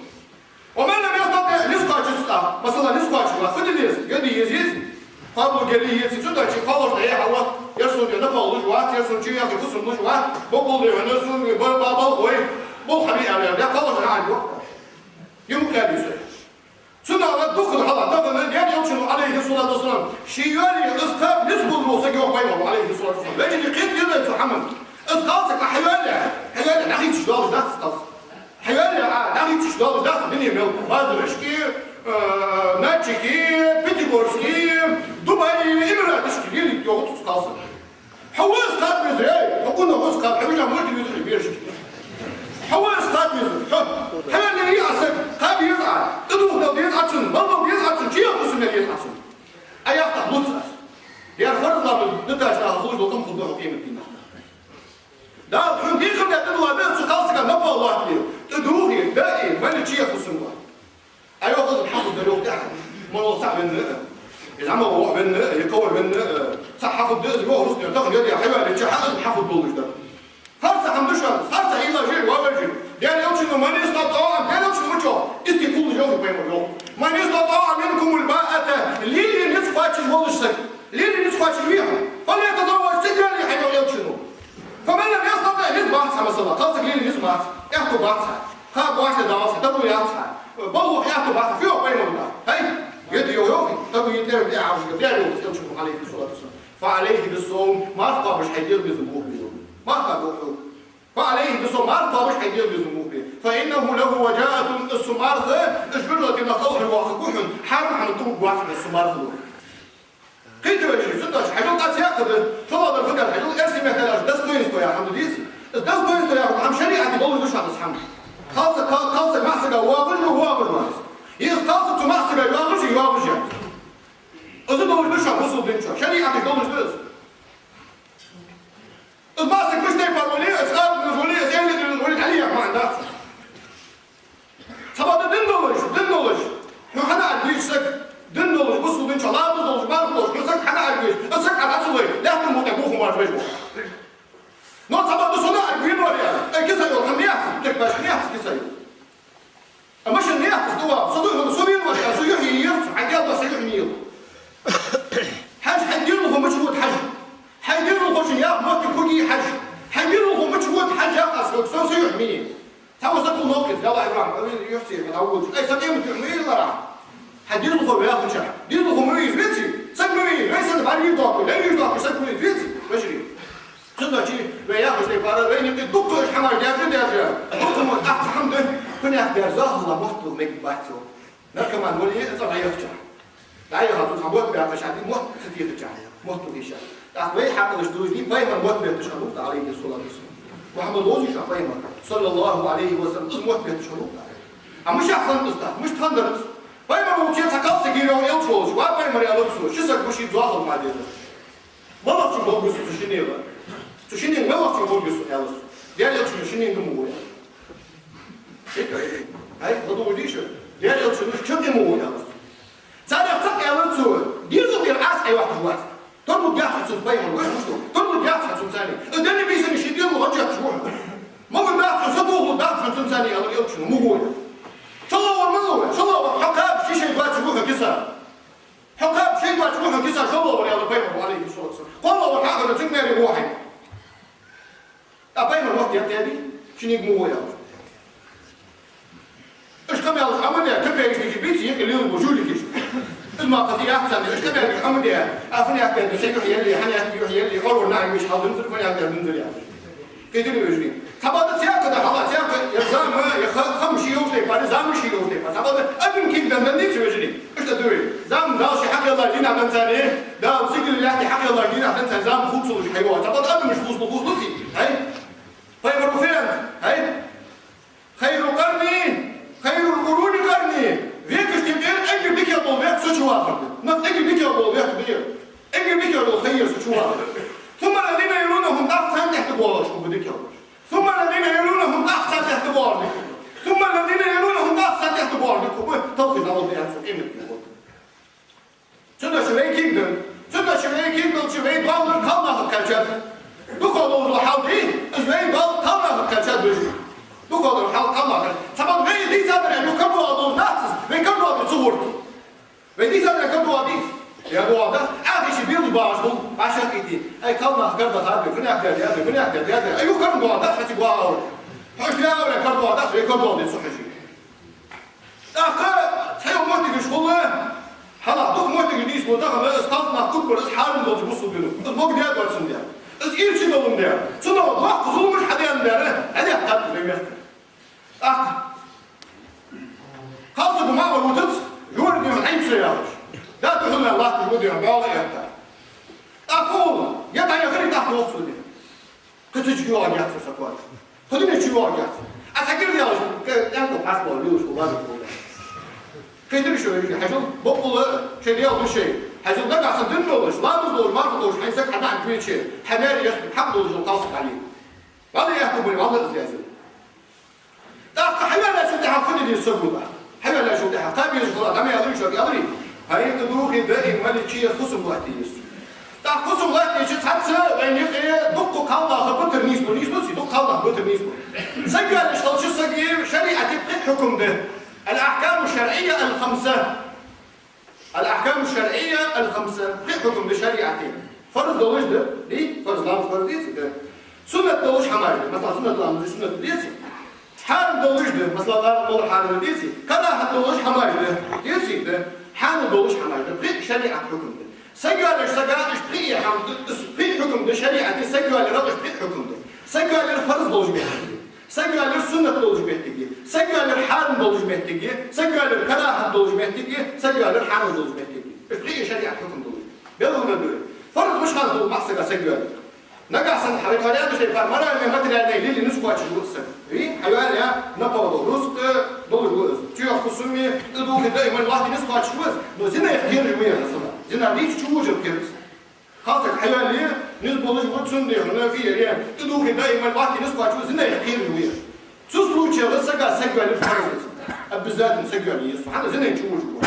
«ومن لم يستطع», низ кхоачаш ца, масала, низ кхоачаш вац, фу де деза, йода еза, еза. Кхоабалургья, еза, цудухьа кхоалагӀчо дӀаяхьа вац, ер сона напагӀа луш вац, ер сона чуяхе фусам луш вац, бокъонца дехьа сона ба-, ба-, балхой, болх хьабе аьлар, е кхоалагӀчо дӀаьрга вац. Юха кхаьбий со. Цунах дукха хьалха дахана, Даьла Элчано, Ӏалайхи ссалату вассалам, ше йоалае из кхаба низ болаш вола саг, йоах пайхамара, Ӏалайхи ссалату вассалам. Вежарий, кхетаде деза цу хӀаман. Из кхалсаг Ӏа хьайоалае, хьайоалае дӀахийцаш долаш дац из кхалсаг. Хьайоалае Ӏа дӀахийцаш долаш дац дунен мел, Базарашка, э, Нальчике, Пятигорске, Дубай, Эмираташка лелийта йоагӀа цу кхалсага. Хьо ва из кхаба везар, эй, хьо кӀунах ва из кхаба, хьо вижа мурталуш везар берашка. Хьо ва из кхаба везар, хьо. Хьайоалае Ӏа саг, кхаба еза Ӏа, тӀадувхадала деза Ӏа цунна, балбала деза Ӏа цунна, чуяха фусам яла еза Ӏа цунна. Ӏа яхтах луц аз. Ер фарз ламаз дитача наха хулаш дола къам хургда хьона къематдийнахьа. Дала хьона дийхар да, тӀадилла да цу кхалсага напагӀа лоаттабе, тӀадувхе, даь, мел чуяха фусам лоа. Ӏа йоах, из хьахургда йоах тӀехьа. Мел вола саг венна а, из зӀамагӀа воӀ венна а, е кхывар венна а, цхьа хьахургда из, йоах рузкъа, тахан йода хьайоалаеча хьа из хьахургдолаш да. Харц хӀама да шоана, харц хьайла жир, вагӀа жир. Даьла Элчано: «من استطاع», Даьла Элчано ма чӀоагӀа, истий кхоллаш йоах пайхамара, йоах. «من استطاع منكم الباءة», лелае низ кхоачаш волаш саг, лелае низ кхоачаш вий хьо, «فليتزوج», са гоалае хьайоалае, йоах Элчано. «فمن لم يستطع», низ бац хьа, масала, кхалсаг лелае низ бац, аьттув бац хьа, кхаба вӀаштӀехьадалац хьа, таро яц хьа, балха аьттув бац хьа, фу йоах пайхамара? ХӀай, йода йоах, йоах, таро йитар бе Ӏа, Даьла Элчано, Ӏалайхи ссалату вассалам. «فعليك بالصوم», марха кхобаш хьайдегӀа безам бу хьона. Марха кхоба хьо. «فعليك بالصوم», марха кхобаш хьайдегӀа безам бу хьона. «فإنه له وجاءة», из цу марха, из жожагӀатенах кӀалхарвоаккхаргва хьона, хьарам хӀаман тӀавугаргвац хьона из цу мархало. Кхетаве шо, цудухьа хьажал, къа ца яккха да, шоллагӀдар фу да аьлча, хьажал, эрсий меттала аьлча, достоинство яха хӀама да из. Из достоинство яха хӀама шариӀате долаш да шоана из хӀама. Кхалсаг, кхал-, кхалсаг маӀа сага воагӀаш ва, воагӀаш вац. Е из кхалсаг цу маӀа сага йоагӀаш я, йоагӀаш яц. Из долаш да шоана бусалба дин чу, шариӀате долаш да из. Из маӀа саг мишта тайпара вале а, из къаьстта вале а, из эллигӀа вале а, хьалъяха маӀан дац. Цхьабакъда дин долаш, дин долаш, хьона хьаьнала аргвеча саг, дин долаш, бусалба дин чу ламаз долаш, марха долаш, хьона саг хьаьнала аргвеча, из саг Ӏа дӀа ца лой, лаьттан букъа бохам беш ва. Но цхьабакъда сона аргвенавар, ай, киса йола хӀама яц, тек баш яц киса йола. яхача. Дезалхо ма вий из, веций? Саг ма вий из, вай санна бӀаргаш доаккхаш, лераш доаккхаш саг ма вий из, веций? Вежарий. Цудухьа вай яхача тайпара, вайна юкъе дукха уж хӀамаш даьржа, даьржа. Дукха мо тӀаккха хӀама да, фуннагӀа дар зоахалол мотт хила мегаргбац цо. Наркоман вале а цӀагӀа дӀаяхача. ДӀаяхача цо цхьа мотт баьккхача, мотт ца техача, мотт хила йиш я. ТӀаккха вай хьакъалаш дувзадий, пайхамар мотт бетташ хиннав, Ӏалайхи ссалату вассалам. Мухьаммад вовзаш ва пайхамар, саллаллахӀу Ӏалайхи ва саллам, из мотт бетташ хиннав. А мишта хиннад из тӀаккха, мишта хиннадар из? Пайхамар волча цхьа кхалсаг йийра, йоах, элча волча. Ва пайхамар, аьлар цо, ши саг ба ший зоахалол ма дезаш. МалагӀчунга гӀоргва со цу шиннега? Цу шиннега малагӀчунга гӀоргва со, аьлар цо. Даьла элчано шиннега ма гӀо, аьлар. Ай, ладувгӀаш дий шо? Даьла элчано шиннега ма гӀо, аьлар цо. Царех цаӀ аьлар цо: дезал тӀера Ӏаса Ӏайоатташ вац. Тарлургьяц хьо цунца, пайхамар ва хьо, тарлургьяц хьо цунца. Из деррига бийсанна ший дезал гӀо чакхаш ва хьо. Ма гӀо дац хьо, сатохалургдац хьо цунца, аьлар элчано, ма гӀо. ШоллагӀвар малув? ШоллагӀвар хьо кхаба ши шай доацаш ва хьо киса. Хьо кхаба шай доацаш ва хьо киса, шоллагӀвар, аьлар пайхамара, Ӏалайхи ссалату вассалам. КхоалагӀвар хьахинна цунга маьре гӀо хьайна. ТӀаккха пайхамара мотт даьд, шиннега ма гӀо, аьлар. Уж къамаьлаш Ӏомадаь, капекаш дика бийца, юкъе лелаш бола жуликаш. Из ма кхы яц царна, уж къамаьлаш Ӏомадаь, а фуннагӀа дар, са юхь яле, хьанах юхь яле, оалар наӀар веш хьал динзар, фуннагӀа дар динзар, аьлар. Кхетарий, вежарий? Цхьабакъда цхьаккха да хьал, цхьаккха я зама, я ха-, хам ший йолча тайпара, зама ший йолча тайпара. Цхьабакъда адам кегдан да низ, вежарий. Иштта да вай. Зама Дала ший хьакхелла дийнахьа денз царна, Дала сигале лаьтта хьакхелла дийнахьа денз царна зама хувцалуш хьайоагӀа. Цхьабакъда адамаш хулаш, хулаш, хай? Пайхамара фу аьннад, хай? خير القرون، خير القرون قرني. Векашта юкъера эггара дикагӀа дола век со чу вахар да. Нах эггара дикагӀа дола век да ер. Эггара дикагӀа дола хайр со чу вахар да. ثم الذين يلونهم, тӀаккха царна тӀехьа тӀабоагӀараш хургба дикагӀа. ثم الذين يلونهم, тӀаккха царна тӀехьа тӀабоагӀараш хургба. ثم الذين يلونهم, тӀаккха царна тӀехьа тӀабоагӀараш хургба. Талхе дӀаволла да аьнна цо къематдийнахьа. Цудухьа вай кегда, цудухьа вай кегдалча вай доаллар кхалнахах кхаьчад. ДукхагӀа дола хьал дий, из вай доаллар кхалнахах кхаьчад, вежарий. ДукхагӀа дола хьал кхалнахах. Цхьабакъда вай дийцадар, вай карадоагӀа дола нах да из, вай карадоагӀа да цу гӀурта. Вай дийцадар карадоагӀа дий из? ДоагӀа дац. Ӏа хӀанз ший белгаш багӀаш хул, Ӏа шаккхе. Ай, кхалнах карадоагӀа да, фуннагӀа дар да, фуннагӀа дар да. Ай, юха карадоагӀа дац, хьа цига вагӀа вар. Хьо уж вагӀа вар, карадоагӀа дац, вай карадоагӀа да цу хьажи. ТӀаккха цхьайола моттигаш хул, хьалха дукха моттигаш нийслу, тахан из кхалсаг нах кургбар, из хьарам долча бусалба динах. Из бокъо даьд цунна, даьд. Из ирча долаш даьд. Цунах доккха зуламаш хьадаьннадар, хьадаьхкад вай мехка. ТӀаккха кхалсаго маӀа вар вутац, юртара дийхьа хьайца яхаш. Да, духьала латташ ва дийхьа, бала этта. ТӀаккха хул, е дӀаяхар, тӀаккха вохцу дийхьа. Кхы цу чу йоагӀаргьяц са кхоачаш. Кхы дунен чу йоагӀаргьяц. А цхьа кир делаш, кхы тӀем тӀа пас бола лелаш хул, базар хул. Кхетарий шо, вежарий, хьажал, боккъала шоай Даьла ду шоай. Хьажал, нагахьа санна дин долаш, ламаз долаш, марха долаш, хьайна саг хьадаьнна хилча, хьа маьре яхаш хьакъ долаш дола кхалсаг хьале. Вале, яхта бу, вале, из леза. ТӀаккха хьаваьллачул тӀехьагӀа фу де деза саго? Хьаваьллачул тӀехьагӀа кхаба безаш хилча, дӀа ма аьларий шоага, аьларий? ХӀай, из дувхе даим мел чу хусам латтийта еза. ТӀаккха хусам латтийча, цхьацца вайна юкъе дукха кхалнах битар нийслу, нийслу ци, дукха кхалнах битар нийслу. Саг йоалаеш хилча сага шариӀата пхиъ хьукам да. الأحكام الشرعية الخمسة. الأحكام الشرعية الخمسة. Пхиъ хьукам да шариӀата. Фарз долаш да, дий? Фарз, ламаз фарз деций? Да. Суннат долаш хӀамаш да. Масала, суннат ламаз, суннат деций? Хьарам долаш да. Масала, ламаз хьарам деций? КарахӀат долаш хӀамаш да. Деций? Да. Хьанал долаш хӀамаш да. Пхиъ шариӀата хьукам да. Саг йоалаеш сага уж пхиъ хӀама да, уж пхиъ хьукам да шариӀата, саг йоалаяра уж пхиъ хьукам да. Саг йоалаяр фарз долаш моттиг я. Саг йоалаяр суннат долаш моттиг я. Саг йоалаяр хьарам долаш моттиг я. Саг йоалаяр карахӀат долаш моттиг я. Саг йоалаяр хьанал долаш моттиг я. Уж пхиъ шариӀата хьукам долаш. Белгала ду. Фарз мишта хул маӀа сага саг йоалаяр? Нагахьа санна хьа вай тхьовра аьннача тайпара морально-материальни лилли низ кхоачаш ва из саг. Вий? Хьайоалаяь я, на полу рузкъа долаш ва из. Чу йоагӀа хусам, из дувхе даим мел латтийта низ кхоачаш ва из. Но зинах кхераш ва ер из. Зина дийца чу вужар кхер из. Кхалсаг хьайоалаяь, низ болаш ва цун дехьа, фиер я, из дувхе даим мел латтийта низ кхоачаш ва из, зинах кхераш ва ер. Цу случае сага саг йоалаяр фарз я. Обязательно саг йоалае еза. ХӀана, зина чу вужар ва.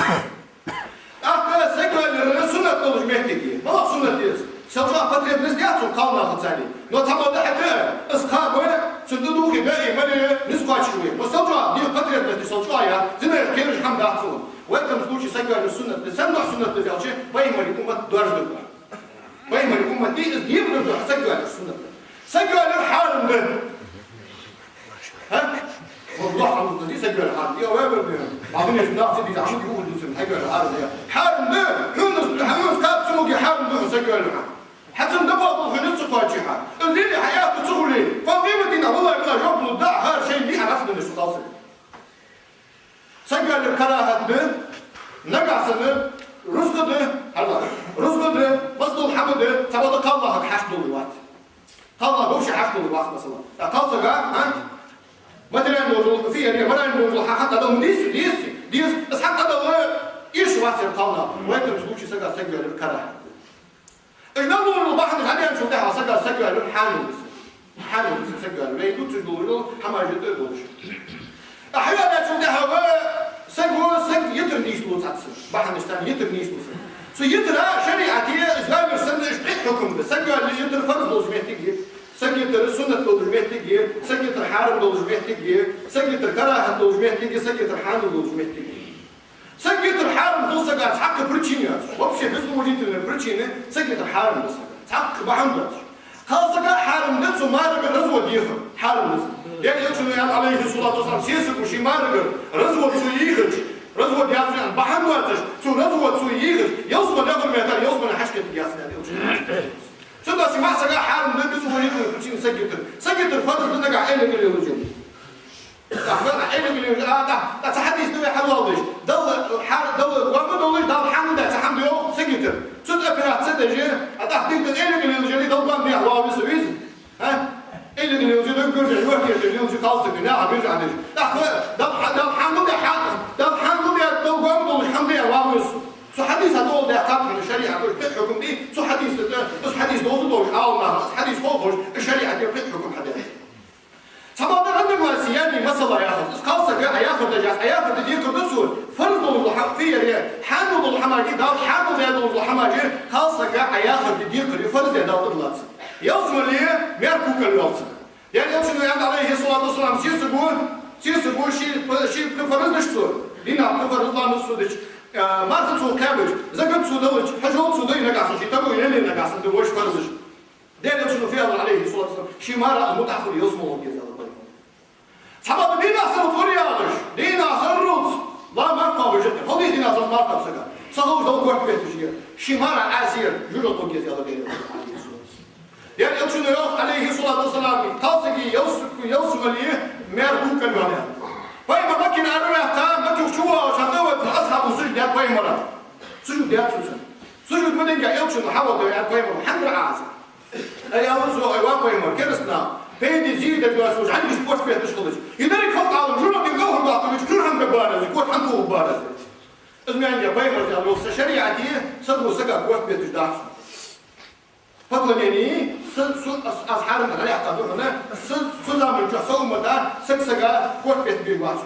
ТӀаккха саг йоалаяр суннат долаш моттиг я. МалагӀа суннат я из? СелчӀоагӀа потребность яц цун кхалнахаца. Но цхьабакъда хӀаьта из кхаба, цун из дувхе даим мел низ кхоачаш ва ер. Но селчӀоагӀа дегӀа потребность селчӀоагӀа яц, зинах кхераш хӀама дац цун. В этом случае саг йоалаяр суннат да. Сенна духьа суннат да аьлча, пайхамара уммат доаржадаргба. Пайхамара уммата из дегӀадар духьа саг йоалаяр суннат да. Саг йоалаяр хьарам да. ХӀа? Дохьа хӀама ди саг йоаллар хьарам да, вай бар да. Бадунеш нах ца дийза хӀама ди ухур дусар, саг йоаллар хьарам да. Хьарам да, хьунас, хьунас кап цамуги хьарам да саг йоаллар хьа. Хьацам да бакъул хьунас ца кхоачи хьа. Из лели хьа яхта ца хули. Факъиматина, валлахӀи, била жоп лу да, хьар шай би а расманаш ца халса. Саг йоаллар карахӀат да, нагахь санна рузкъа да, хьарла, рузкъа да, масал хӀама да, цхьабакъда кхалнахага хьашт долаш вац. Кхалнах вообще хьашт долаш вац, масала. А кхалсага, а? Материально долаш, фи, яъни, морально долаш хьа хьакъ дала дис, дис, дис, из хьакъ дала иш вац ер кхалнах. В этом случае сага саг йоаллар карахӀат да. Из мел лорал бахьанаш хьадеанчул тӀехьа сага саг йоаллар хьанал да. Хьанал да саг йоаллар. Вай дувцаш долаш дола хӀамаш тӀа долаш. А хьаяьлчул тӀехьа ва саго саг йитар нийслу цхьацца. Бахьанаш царна йитар нийслу саг. Цу йитара шариӀате из валар санна иштта пхиъ хьукам да. Саг йоаллар йитар фарз долаш моттиг я. Саг йитар суннат долаш моттиг я. Саг йитар хьарам долаш моттиг я. Саг йитар карахӀат долаш моттиг я. Саг йитар хьанал долаш моттиг я. Саг йитар хьарам хул сага цхьаккха причина яц. Вообще без уважительной причины саг йитар хьарам да сага. Цхьаккха бахьан дац. Кхалсага хьарам да цу марага развод ехар. Хьарам да. Даьла Элчано аьннад, Ӏалайхи ссалату вассалам, сесаго ший марага развод цо ехача, развод яц аьнна бахьан доацаш, цо развод цо ехача, ялсмала лехар меттел, ялсмале хьашт кхетаргьяц аьннад Элчано. Цудухьа ма сага хьарам да без уважительной причины саг йитар. Саг йитар фарз да нагахь Ӏелига лелача. Ахмад Ӏелига лелаш, а, тӀа, тӀа цхьа хьадис да вай хьалвалдеш. Далла, хьа-, Далла гом долаш, Далла хьанал даь цхьа хӀама да йоах саг йитар. Цу тӀа операци деш, а, тӀаккха дика да Ӏелига лелаш, Далла гом даь вала веза веза. А? Ӏелига лелаш, Далла гом даь, юхье лелаш, кхалсаг, наха биржа деш. ТӀаккха Далла хьа-, Далла хьанал даь, хьа-, Далла хьанал даь, Далла гом долаш хӀама даь вала веза. Цу хьадиса тӀа дола даьккхад хьона шариӀато пхиъ хьукам да, цу хьадиса тӀа, из хьадис довза долаш, Ӏаламнаха, из хьадис ховш, шариӀате пхиъ хьукам хьадаьд. Цхьабакъда разногласи яьннай масала яхар. Из кхалсага Ӏа яхар деш яц, Ӏа яхар де декхар да цо, фарз долаш дола хӀама, фи, яъни, хьанал дола хӀамаш, Далла хьанал даь долаш дола хӀамаш, кхалсага Ӏа яхар де декхар, фарз даь Далла тӀадилла ца. Ялсмале маьр кукал йоал ца. Даьла Элчано аьннад, Ӏалайхи ссалату вассалам, сесаго, сесаго ший, ший пхи фарз дича цо, дийнахьа пхи фарз ламаз цо дича, э, марха цо кхаьбача, закат цо далача, хьажол цо дой нагахь санна, ший таро яле нагахь санна да вож фарзаш. Даьла Элчано фу аьлар, Ӏалайхи ссалату вассалам, ший мара из мутӀахьа хул ялсмале гӀоргья из аьлар пайхамара. Цхьабакъда дийнахьа санна рузкъа яхаш, дийнахьа санна рузкъа, ла марха кхоабаш житта. Хьо дийс дийнахьа санна марха кхоаб сага. Ца ховш Далла корта бетташ я. Ший мара Ӏасер, жожагӀате гӀоргья из аьлар Даьла Элчано. Даьла Элчано йоах, Ӏалайхи ссалату вассалам, кхалсага ялс-, ялсмале маьр кукал йоал. Пайхамар Маккара араваьккха, Макка чу воагӀаш хьатӀаваьнна асхьабаша сужуд даьд пайхамара. Сужуд даьд цо цунна. Сужуд ма динге Элчано хьавода аьннад пайхамара, хьандар Ӏа из. Ай, аьлар цо, ай, ва пайхамар, керастанаха пайда зе деш доацаш, хьанга корта бетташ хилча, из деррига халкъ Ӏалам жожагӀате кӀалхарбаккха хилча, кхы хьанга бар из, корта хьанга тохаргба бар из. Из маьнга пайхамара аьлар, са шариӀате саго сага корта бетташ дац. Поклонение, са, су, аз, аз хьарам да хьалаьхка да хьона, са, са заман чу, са уммата, саг сага корта бетта бе вац.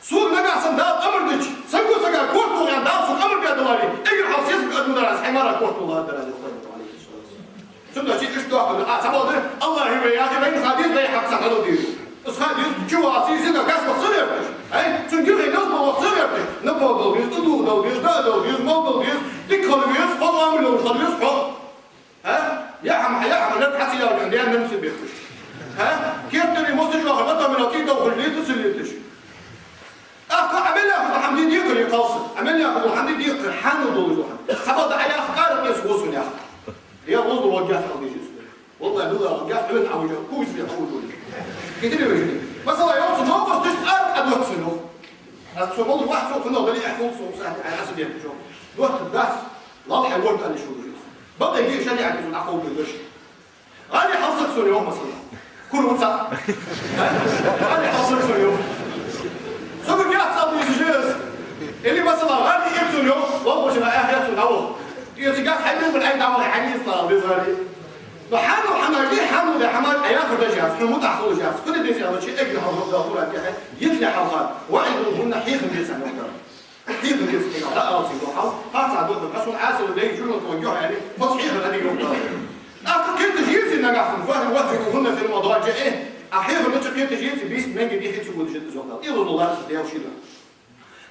Сога нагахь санна Дала амар дича, саго сага корта тоха аьнна Дала сога амар даь даларе, эггара хьалха сесаг адамдар аз хьаймара корта тоха дар аз. Цудухьа иштта дохкар, а, цхьабакъда, Аллахӏи вай яхи, вайна хадис, вай хьакъ ца хьадал дийр. Аз хадис, чу васи, сина каш ваха ца верташ. Ай, цун гиргӀи наз ма ваха ца верташ. Напагал виз, тӀадугӀдал виз, дадал виз, малдал виз, дика хала виз, хала амал йолаш хала виз, хьо. А? Я хьама, я хьама, лер хьа ца ял ган, я нан ца бехкаш. А? Кертари мости жоха, батамира ти дохуш лету ца летуш. Ахка Ӏамал яхар хьамди декхар я кхалсаг. Ӏамал яхар хьамди декхар, хьанал долаш хьам. Цхьабакъда Ӏа яхар къаракъ эс гӀусун яхар. Я гӀуз ло гяс ал дижис. Валлахӏи, билла, гяс хьуна Ӏа вужа, кугс бе хьуна. Китири вежини. Масала, йоцу новкъас тиш къаракъ Ӏа доццун йох. Аз цо мол вахь цо хьуна гали ахул цо сахи Ӏа аса бе чо. Дот дас. Лал хьай ворд али шу дужис. Бакъ ги шариат изун Ӏа хул дужис. ГӀали хьалсаг сона йоах, масала. Кур вуца. ГӀали хьалсаг сона йоах. Сога гяц ца буйсу жес. Или, масала, гӀали ир сона йоах, лоба шина ах яц сона йоах. Ти цига хьайна бул ай давал хьайна ислам без гӀали. Но хьанал хьамажи, хьанал да хьамаж, ая хурда жас, хьу мутахул жас. Куди дези ала чи эгн хал хурда хурда хай. Йитли хьалха. Ва иду гунна хихн беца нохда. Хьехар деза кхы, да алций дохьал, хьаца дохьал, асул Ӏасил дей журнал тӀа гохьани, хоц хьехар ади йохьал. Ахка кхеташ еци нагахь санна, фахӀ вахӀжуругьунна фил мадажиӀи, а хьехар деча кхеташ еци, бийс менги дихи цу гудаш еци зохьал. Илла лацис дел шила.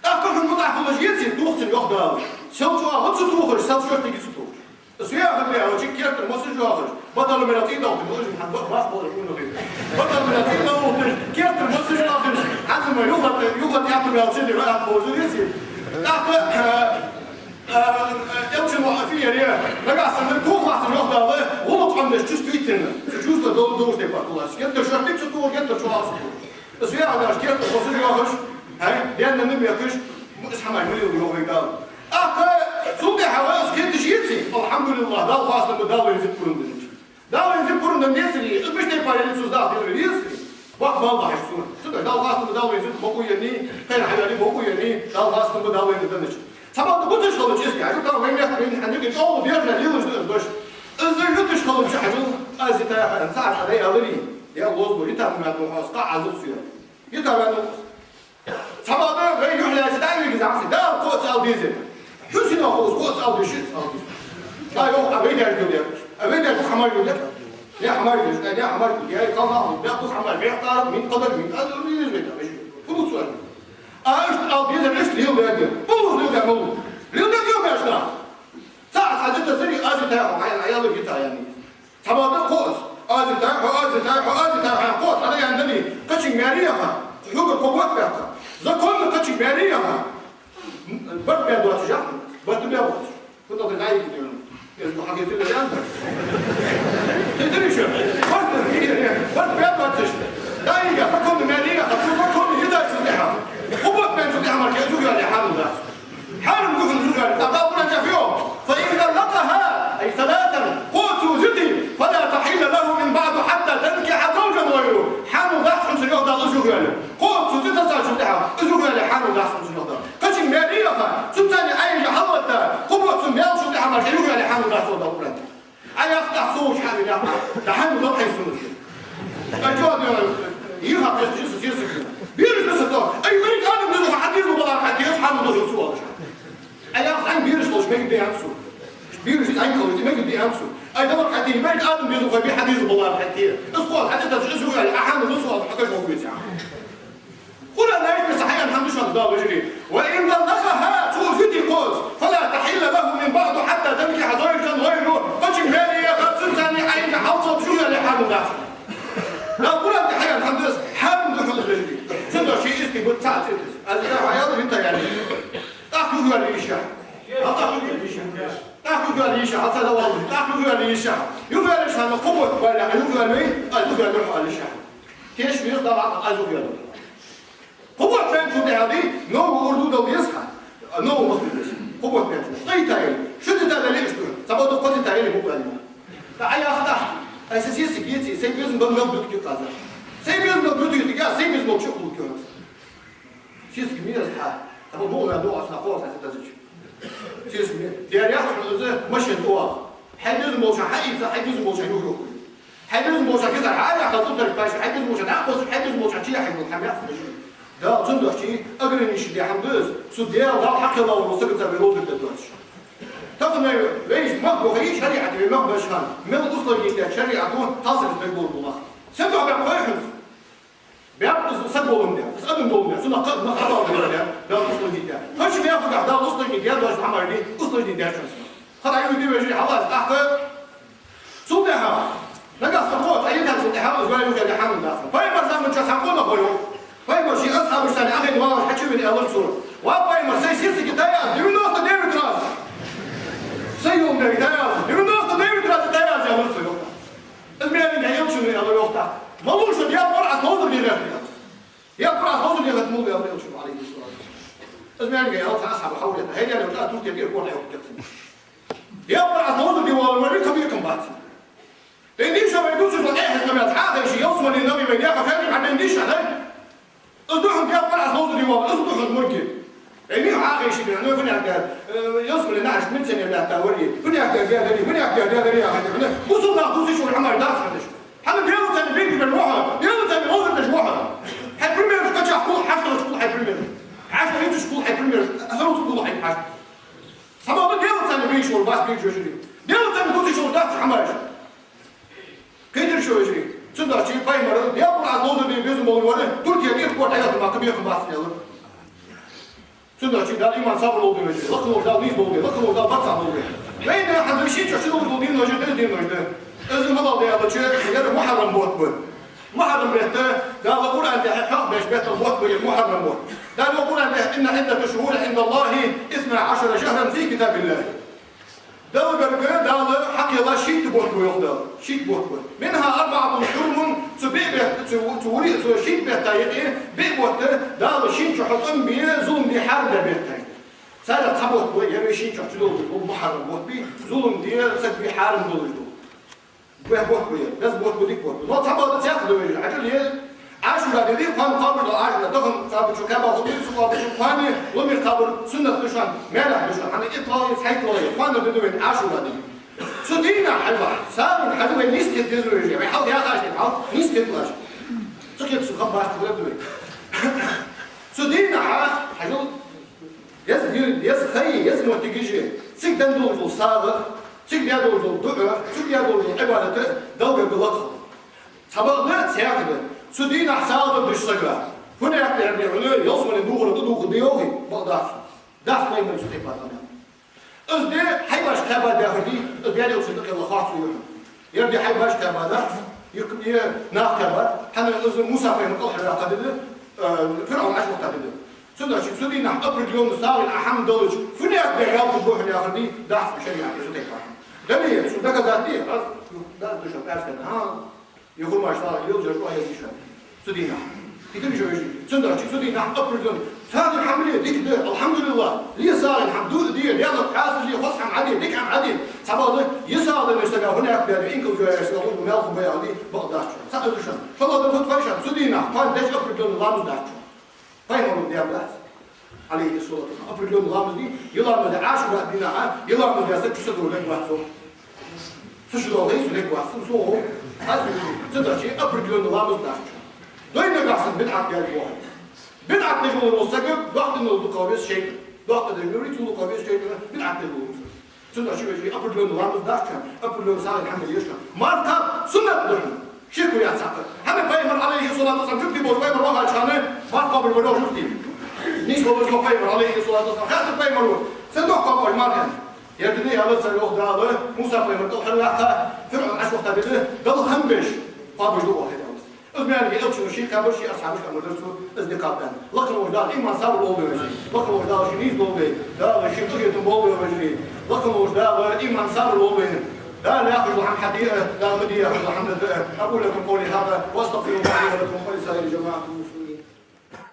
Ахка хӀун мутахӀулаш еци, тухцин йохьал. Сел чуа гӀуцу тухаш, сел шортиги цу тухаш. Су яхар Аьлча, кертара массаж йоахаш, батал мел цӀий дохтар, ну, уж хьан ба-, бах бола хӀуна хир. Батал мел цӀий дохтар, кертара массаж йоахаш, хьаза ма юхат, юхат ятар мел цӀий дохтар, ах божу веси. ТӀаккха, э, э, э, элчано афиере, нагахь санна тух массаж йоах Дала, гӀулакх Ӏомадеш чувствительно. Цу чувство дол-, долаш тайпара хулаш. Кертара шортик цу тух, кертара чуалц цу тух. Из веа даш кертара массаж йоахаш, хӀай, денна наб яхаш, м-, из хӀамаш ма леладу йоах вай Дала. ТӀаккха цул тӀехьагӀа из кхеташ йиций, алхьамдулиллахӀ, Дала хоастам ба, Дала вайна зикр пурам динча. Дала вайна зикр пурам дан децаре, из мишта тайпара яр цу Дала дезар вецаре, бакъ бала бахьаш цу. Цудухьа Дала хоастам ба, Дала вайна зикр бакъо еннай, кхайна хьаваьле бакъо еннай, Дала хоастам ба, Дала вайна из деннача. Цхьабакъда буташ хилча, иштта, хьажал, тахан вай мехка вайна хьаннигача чӀоагӀа бержа лелаш да из дош. Из йиташ хилча, хьажал, аз йитай хьа, цхьа хьа дай аларе, е лоза бу, йита ма ваьннав хьо, аз кхаъ Ӏазап ца яь. Йита ваьннав аз. Цхьабакъда вай юхь лаьца дӀа а вига замси, Дала кхоъ ца ала дезар. Хьо сина хоза кхоъ ца ала дезаш, ца ала дезар. Ша йоах, а вай дер гил дер. А вай дер хӀама гил дер. Не хӀама гил дер, не хӀама гил дер. Я кална, бяху хӀама, бяхтар, мин къадар, мин къадар, мин къадар, мин къадар. Фу бу цу аьлла? А иштта ала дезар, иштта леладаьд. Муз леладаьд, муз. Леладаьд йо беш нах. Цхьа аз хьадита сари, аз йитай хьа, хьай, хьай, ала йита яни. Цхьабакъда кхоъ аз. Аз йитай хьа, аз йитай хьа, аз йитай хьа, кхоъ аз хьадаьннадале, кхычунга маьре яха, хьогара кхо бутт баьккха. Законно кхычунга маьре яха. Барт баь доацаш яхаш, барт баь доацаш. ХӀунда аьлча гӀайи дийна. Из бу хьагеце деза. Тетри шу. Барт баь, барт баь доацаш. ДӀайига, законно маьре яха, цу законно йитай цу тӀехьа. Кхо бутт баьнна цу тӀехьа мара кхы из юхаяле хьарам дац. Хьарам да хьона из юхаяле. ТӀаккха Дала Къуръан чу йоах: «فإن طلقها، أي ثلاثا», кхоъ цо из йите, «فلا تحل له من بعد حتى تنكح زوجا غيره». Хьанал дац хьона цо, йоах Дала, из юхаяле. Кхоъ цо из йитачул тӀехьа, из юхаяле хьанал дац хьона цо, йоах Дала. Кхычунга маьре яха, цунца Ӏайша хьалватта, кхо бутт цун баьлчул тӀехьа мара из юхаяле хьанал дац, йоах Дала Къуръан чу. Ай, ах, тӀаккха со уж хьавена, ах, да хьанал да хьай суннат. Ай, чо да, йиха кхесташ са сесаг. Бераш да са цо. Ай, вай Адам деза хьа деза бала хьа деза хьанал да хьо цо алаш. Ай, ах, хьай бераш лош мегаргда аьнна цо. Бераш из хьай калаш мегаргда аьнна цо. Ай, давар хьати, вай Адам деза хьа би хьа деза бала хьати. Из кхоъ хьати тас из юхаяле, а хьанал да цо алаш, хьакаш ма гуйца. Къуръан аят мара хьаяьнна хӀама да шоана, Дала вежарий. «وإن طلقها», цо из йите кхоъ, «فلا تحل له من بعد حتى تنكح زوجا غيره». Кхычунга маьре яха, цунца Ӏайша хьалцалуш юхаяле хьанал дац. Дала Къуръан тӀа хьаяьнна хӀама да из, хьарам да хьона из, вежарий. Цудухьа ший истий бут цаӀ цӀи да из. Аз йитай хьа аьлар, йита яни. ТӀаккха юхаяле йиш я. ТӀаккха юхаяле йиш я. ТӀаккха юхаяле йиш я. Хьал ца давал. ТӀаккха юхаяле йиш я. Юхаяле шоана кхо бутт баьлча, юхаяле вай, аз юхаяле хьо ала йиш я. Теш веза Дала, аз юхаяле. Кхо бутт баьнначул тӀехьагӀа новый урду дала деза хьа, новый мах дала деза. Кхо бутт баьнначул. Цкъа йитай. Ши цӀи йитай дале а иштта да. Цхьабакъда кхо цӀи йитай дале а мукъа ма яц. ТӀаккха Ӏа яхаш да. Ай, са сесаг еце, сай безам бола мел бутке кхаза. Сай безам бола бутке, я сай безам бола чу хулке хьона. Сесаг ма еза хьа. Цхьабакъда мукъа ма яц, духьа са кхоъ са сесаг. Сесаг ма еза. Дера яц хьона из машен тӀа ваха. Хьай безам болча хьаийца, хьай безам болча юхайоаккхе. Хьай безам болча кизар хьа а яьккха, цу тӀара паш, хьай безам болча дӀа а кхоссаш, хьай безам болча чу яхьа йола хӀама яц хьона. Дала цудухьа ограничить даь хӀама да из, цу Даьла, Дала хьакхелла волча сагаца вай ловзар дергдоацаш. Тахан вай мах бохайий, шариӀат вай мах беш хана, мел усложнить даьд шариӀато, кхалсагаца мегаш бола мах. Сен духьа баьб хой хьона? Баьб из саг воландаь, из адам доландаь, цунах кхы а мах хьабалдаь, Дала усложнить даь. Кхыча мехкагахь Дала усложнить даь доацаш хӀамаш дий, усложнить даьча хана. Хьа дӀаюведе, вежарий, хьалаца тӀаккха. Цул тӀехьагӀа, нагахь санна кхоъ цӀи йитачул тӀехьагӀа из вай юхаяле хьанал дац. Пайхамара заман чу цхьа къонах вар йоах. Пайхамар ший асхьабашца Ӏохайна вагӀаш хьачувена аьлар цо: «Ва Пайхамар, сай сесаг йитай аз девяносто девять раз. Сай юлдер йитай аз девяносто девять раз йитай аз», аьлар цо йоах. Из маьрийга элчано аьлар йоах тӀаккха: «Малув шо, Даьла Къуръан ловзар де гӀерт?» аьлар. «Даьла Къуръан ловзар де гӀерт мала?» аьлар элчано, Ӏалайхи ссалату вассалам. Из маьрийга аьлар цхьа асхьабо хьалвета. ХӀай, аьлар, а турке тӀера корта хьокхаргьяц. «Даьла Къуръан ловзар де воаллар вар кабиркам бац». Эй, дийша вай дувцаш дола эхь хӀама яц, Ӏохайша, ялсмален нагӀи вай наха хьаьрча хьадайна дийша, дай? Из да хьона Даьла Къуръан ловзар де воаллар, из да хьона мурги. Эй, мин Ӏохайша бе, ну, фуннагӀа да, э, ялсмален нахьаш милиционер латта вари, фуннагӀа да, да, да, фуннагӀа да, да, да, яхаш, ну, бусалба нах дувцаш дола хӀамаш дац хьона уж. Хьона Даьла царна бегаш бар ва хьо, Даьла царна ловзар деш ва хьо. Хьай примераш кхачах хул, хьаштагаш хул хьай примераш. Хьаштагаш хул хьай примераш. Асарут хул хьай хьаштагаш. Цхьабакъда Даьла царна бегаш вар бац, бегаш вежарий. Даьла царна дувцаш дола дац хӀамаш. Кхетарий шо, вежарий? Цудухьа Пайхамара Даьла Къуръан ловзар де безам болаш вар турке тӀера корта хьокхаргьяц, кабиркам бац аьлар. Цудухьа Дала иман, сабар лолда, вежарий. Лакха волча Дала нийса болба, лакха волча Дала барт цхьа болба. Вайна хьалха шин чу долаш дола денош да, денош да. Из мала да аьлча, ер мухьаррам бутт ба. Мухьаррам бетта, Дала Къуръан тӀа хьоахабеш беттал бутт ба ер мухьаррам бутт. Дала Къуръан тӀа: «إن عدة الشهور عند الله اثنا عشر شهرا في كتاب الله». Далла гарга Дала хьакхелла шийтта бутт ба, йоах Дала. Шийтта бутт ба. «منها أربعة حرم», цу биъ бетта, цу, цу вури, цу шийтта бетта юкъе биъ бутт Дала шин чу тӀом бе, зулам де хьарам даь бетта. Царех цхьа бутт ба, ер вай шин чу долаш дола мухьаррам бутт ба, зулам де, саг бе хьарам долаш дола. Вай бутт ба ер, деза бутт ба, дика бутт ба. Но цхьабакъда цхьаькха да вай, хьажал, ер Ӏашура ди да, кхоана кхоабаш дола Ӏашура, тахан кхоабача кхаба хул, цу кхоабача кхоана, ломера кхабар суннат да шоана, маьрах да шоана, хӀана, итт лагӀа, цхьайтта лагӀа, кхоана ди да вай Ӏашура ди. Цу дийнахьа хьажал, сагӀийна хьажал вай нийсхеташ деза вай, вай хьалха яхаш да, хьал, нийсхеталаш. Цу хеташ хабар баш хулар да вай. Цу дийнахьа хьажал, еза ди-, еза ха, еза моттиг я из, цига даь долаш дола сагӀа, цига даь долаш дола дуӀа, цига даь долаш дола Ӏибадат Далла гарга лакхе. Цхьабакъда цхьаькха да. Цу дийнахьа сагӀа дергдолча сага, хӀана аьлча, ер ди хьона ялсмален духар тӀадувхаргда йоахий, бакъ дац. Дац пайхамара цу тайпара къамаьл. Из ди хьайбаш кхаьба даьхар ди, из даь долча дакъелла харц ва хьона. Ер ди хьайбаш кхаьба дац, юкъе нах кхаьба, хӀана, из Муса пайхамар кӀалхарваьккха ди да, э, ФирӀавн Ӏочувахийта ди да. Цудухьа цу дийнахьа определённо сагӀийна Ӏа хӀама далча, фуннагӀа бе гӀелкхур ба хьона яхар ди, дац шариӀата цу тайпара. Дале, цу доказать де, раз, да, да, шо, пӀаьраска, а, е хурмаш сагӀа лел жар кӀоа еза шо. Цу дийнахьа. Хитар шо вежарий. Цудухьа цу дийнахьа определённо сагӀийна хӀама ле, дика да, алхьамдулиллахӀ. Ле сагӀийна хӀама, дуӀа де, Даьлага хьасташ де, хоза хӀама Ӏа де, дика хӀама Ӏа де. Цхьабакъда, е сагӀа дале сага, фуннагӀа бе, инкал жо яр сага, хӀама мел хӀама ба яхар ди, бакъ дац шоана. Цхьа а да шоана. Шо ладувгӀа тхоашта, цу дийнахьа, тхона деш определённо ламаз дац шоана. Пайхамара даьр дац, Ӏалайхи ссалату вассалам, определённо ламаз ди, е ламаз даь Ӏашура дийнахьа, е ламаз даь саг чу са дола лергвац цо. Цу чу дола гӀайса лергвац цо, цо гӀо. Аз цудухьа определённо ламаз дац шоана. Дой нагахьа санна бидӀат даьр воагӀа. БидӀат деш волаш вола саг, доккха дин дола дукха веза шайтӀа. Доккха дин дола, цул дукха веза шайтӀа, бидӀат деш волаш вола саг. Цудухьа ши вежарий, определённо ламаз дац шоана, определённо сагӀийна хӀама ле еза шоана. Марха суннат да хьона. Шеко яц цхьаккха. ХӀана пайхамар, Ӏалайхи ссалату вассалам, жугтий болаш пайхамар вахача хана, марха кхоабаш вар йоах жугтий. Нийса волаш вар пайхамар, Ӏалайхи ссалату вассалам, хаьттар пайхамара: «Сен духьа кхоаб оаш марха?» Ер ди яьлар цар, йоах Дала, Муса пайхамар кӀалхарваьккха, ФирӀавн Ӏочувахийта ди да, Далла хам беш кхоабаш да оаха, йоах. Из маьрага элчано ший кхаьбар, ший асхьабашка амар дар цо, из ди кхаьба аьнна. Лакхе волча Дала иман, сабар лолда вай вежарий. Лакхе волча Дала ший нийса долда вай. Дала ший къахетам болба вай вежарий. Лакхе волча Дала иман, сабар лолда вайна. Дала яхаш дола хӀама хьаде а, Дала ма де яхаш дола хӀама де а. أقول لكم قولي هذا وأستغفر الله لي ولكم ولسائر جماعة المسلمين.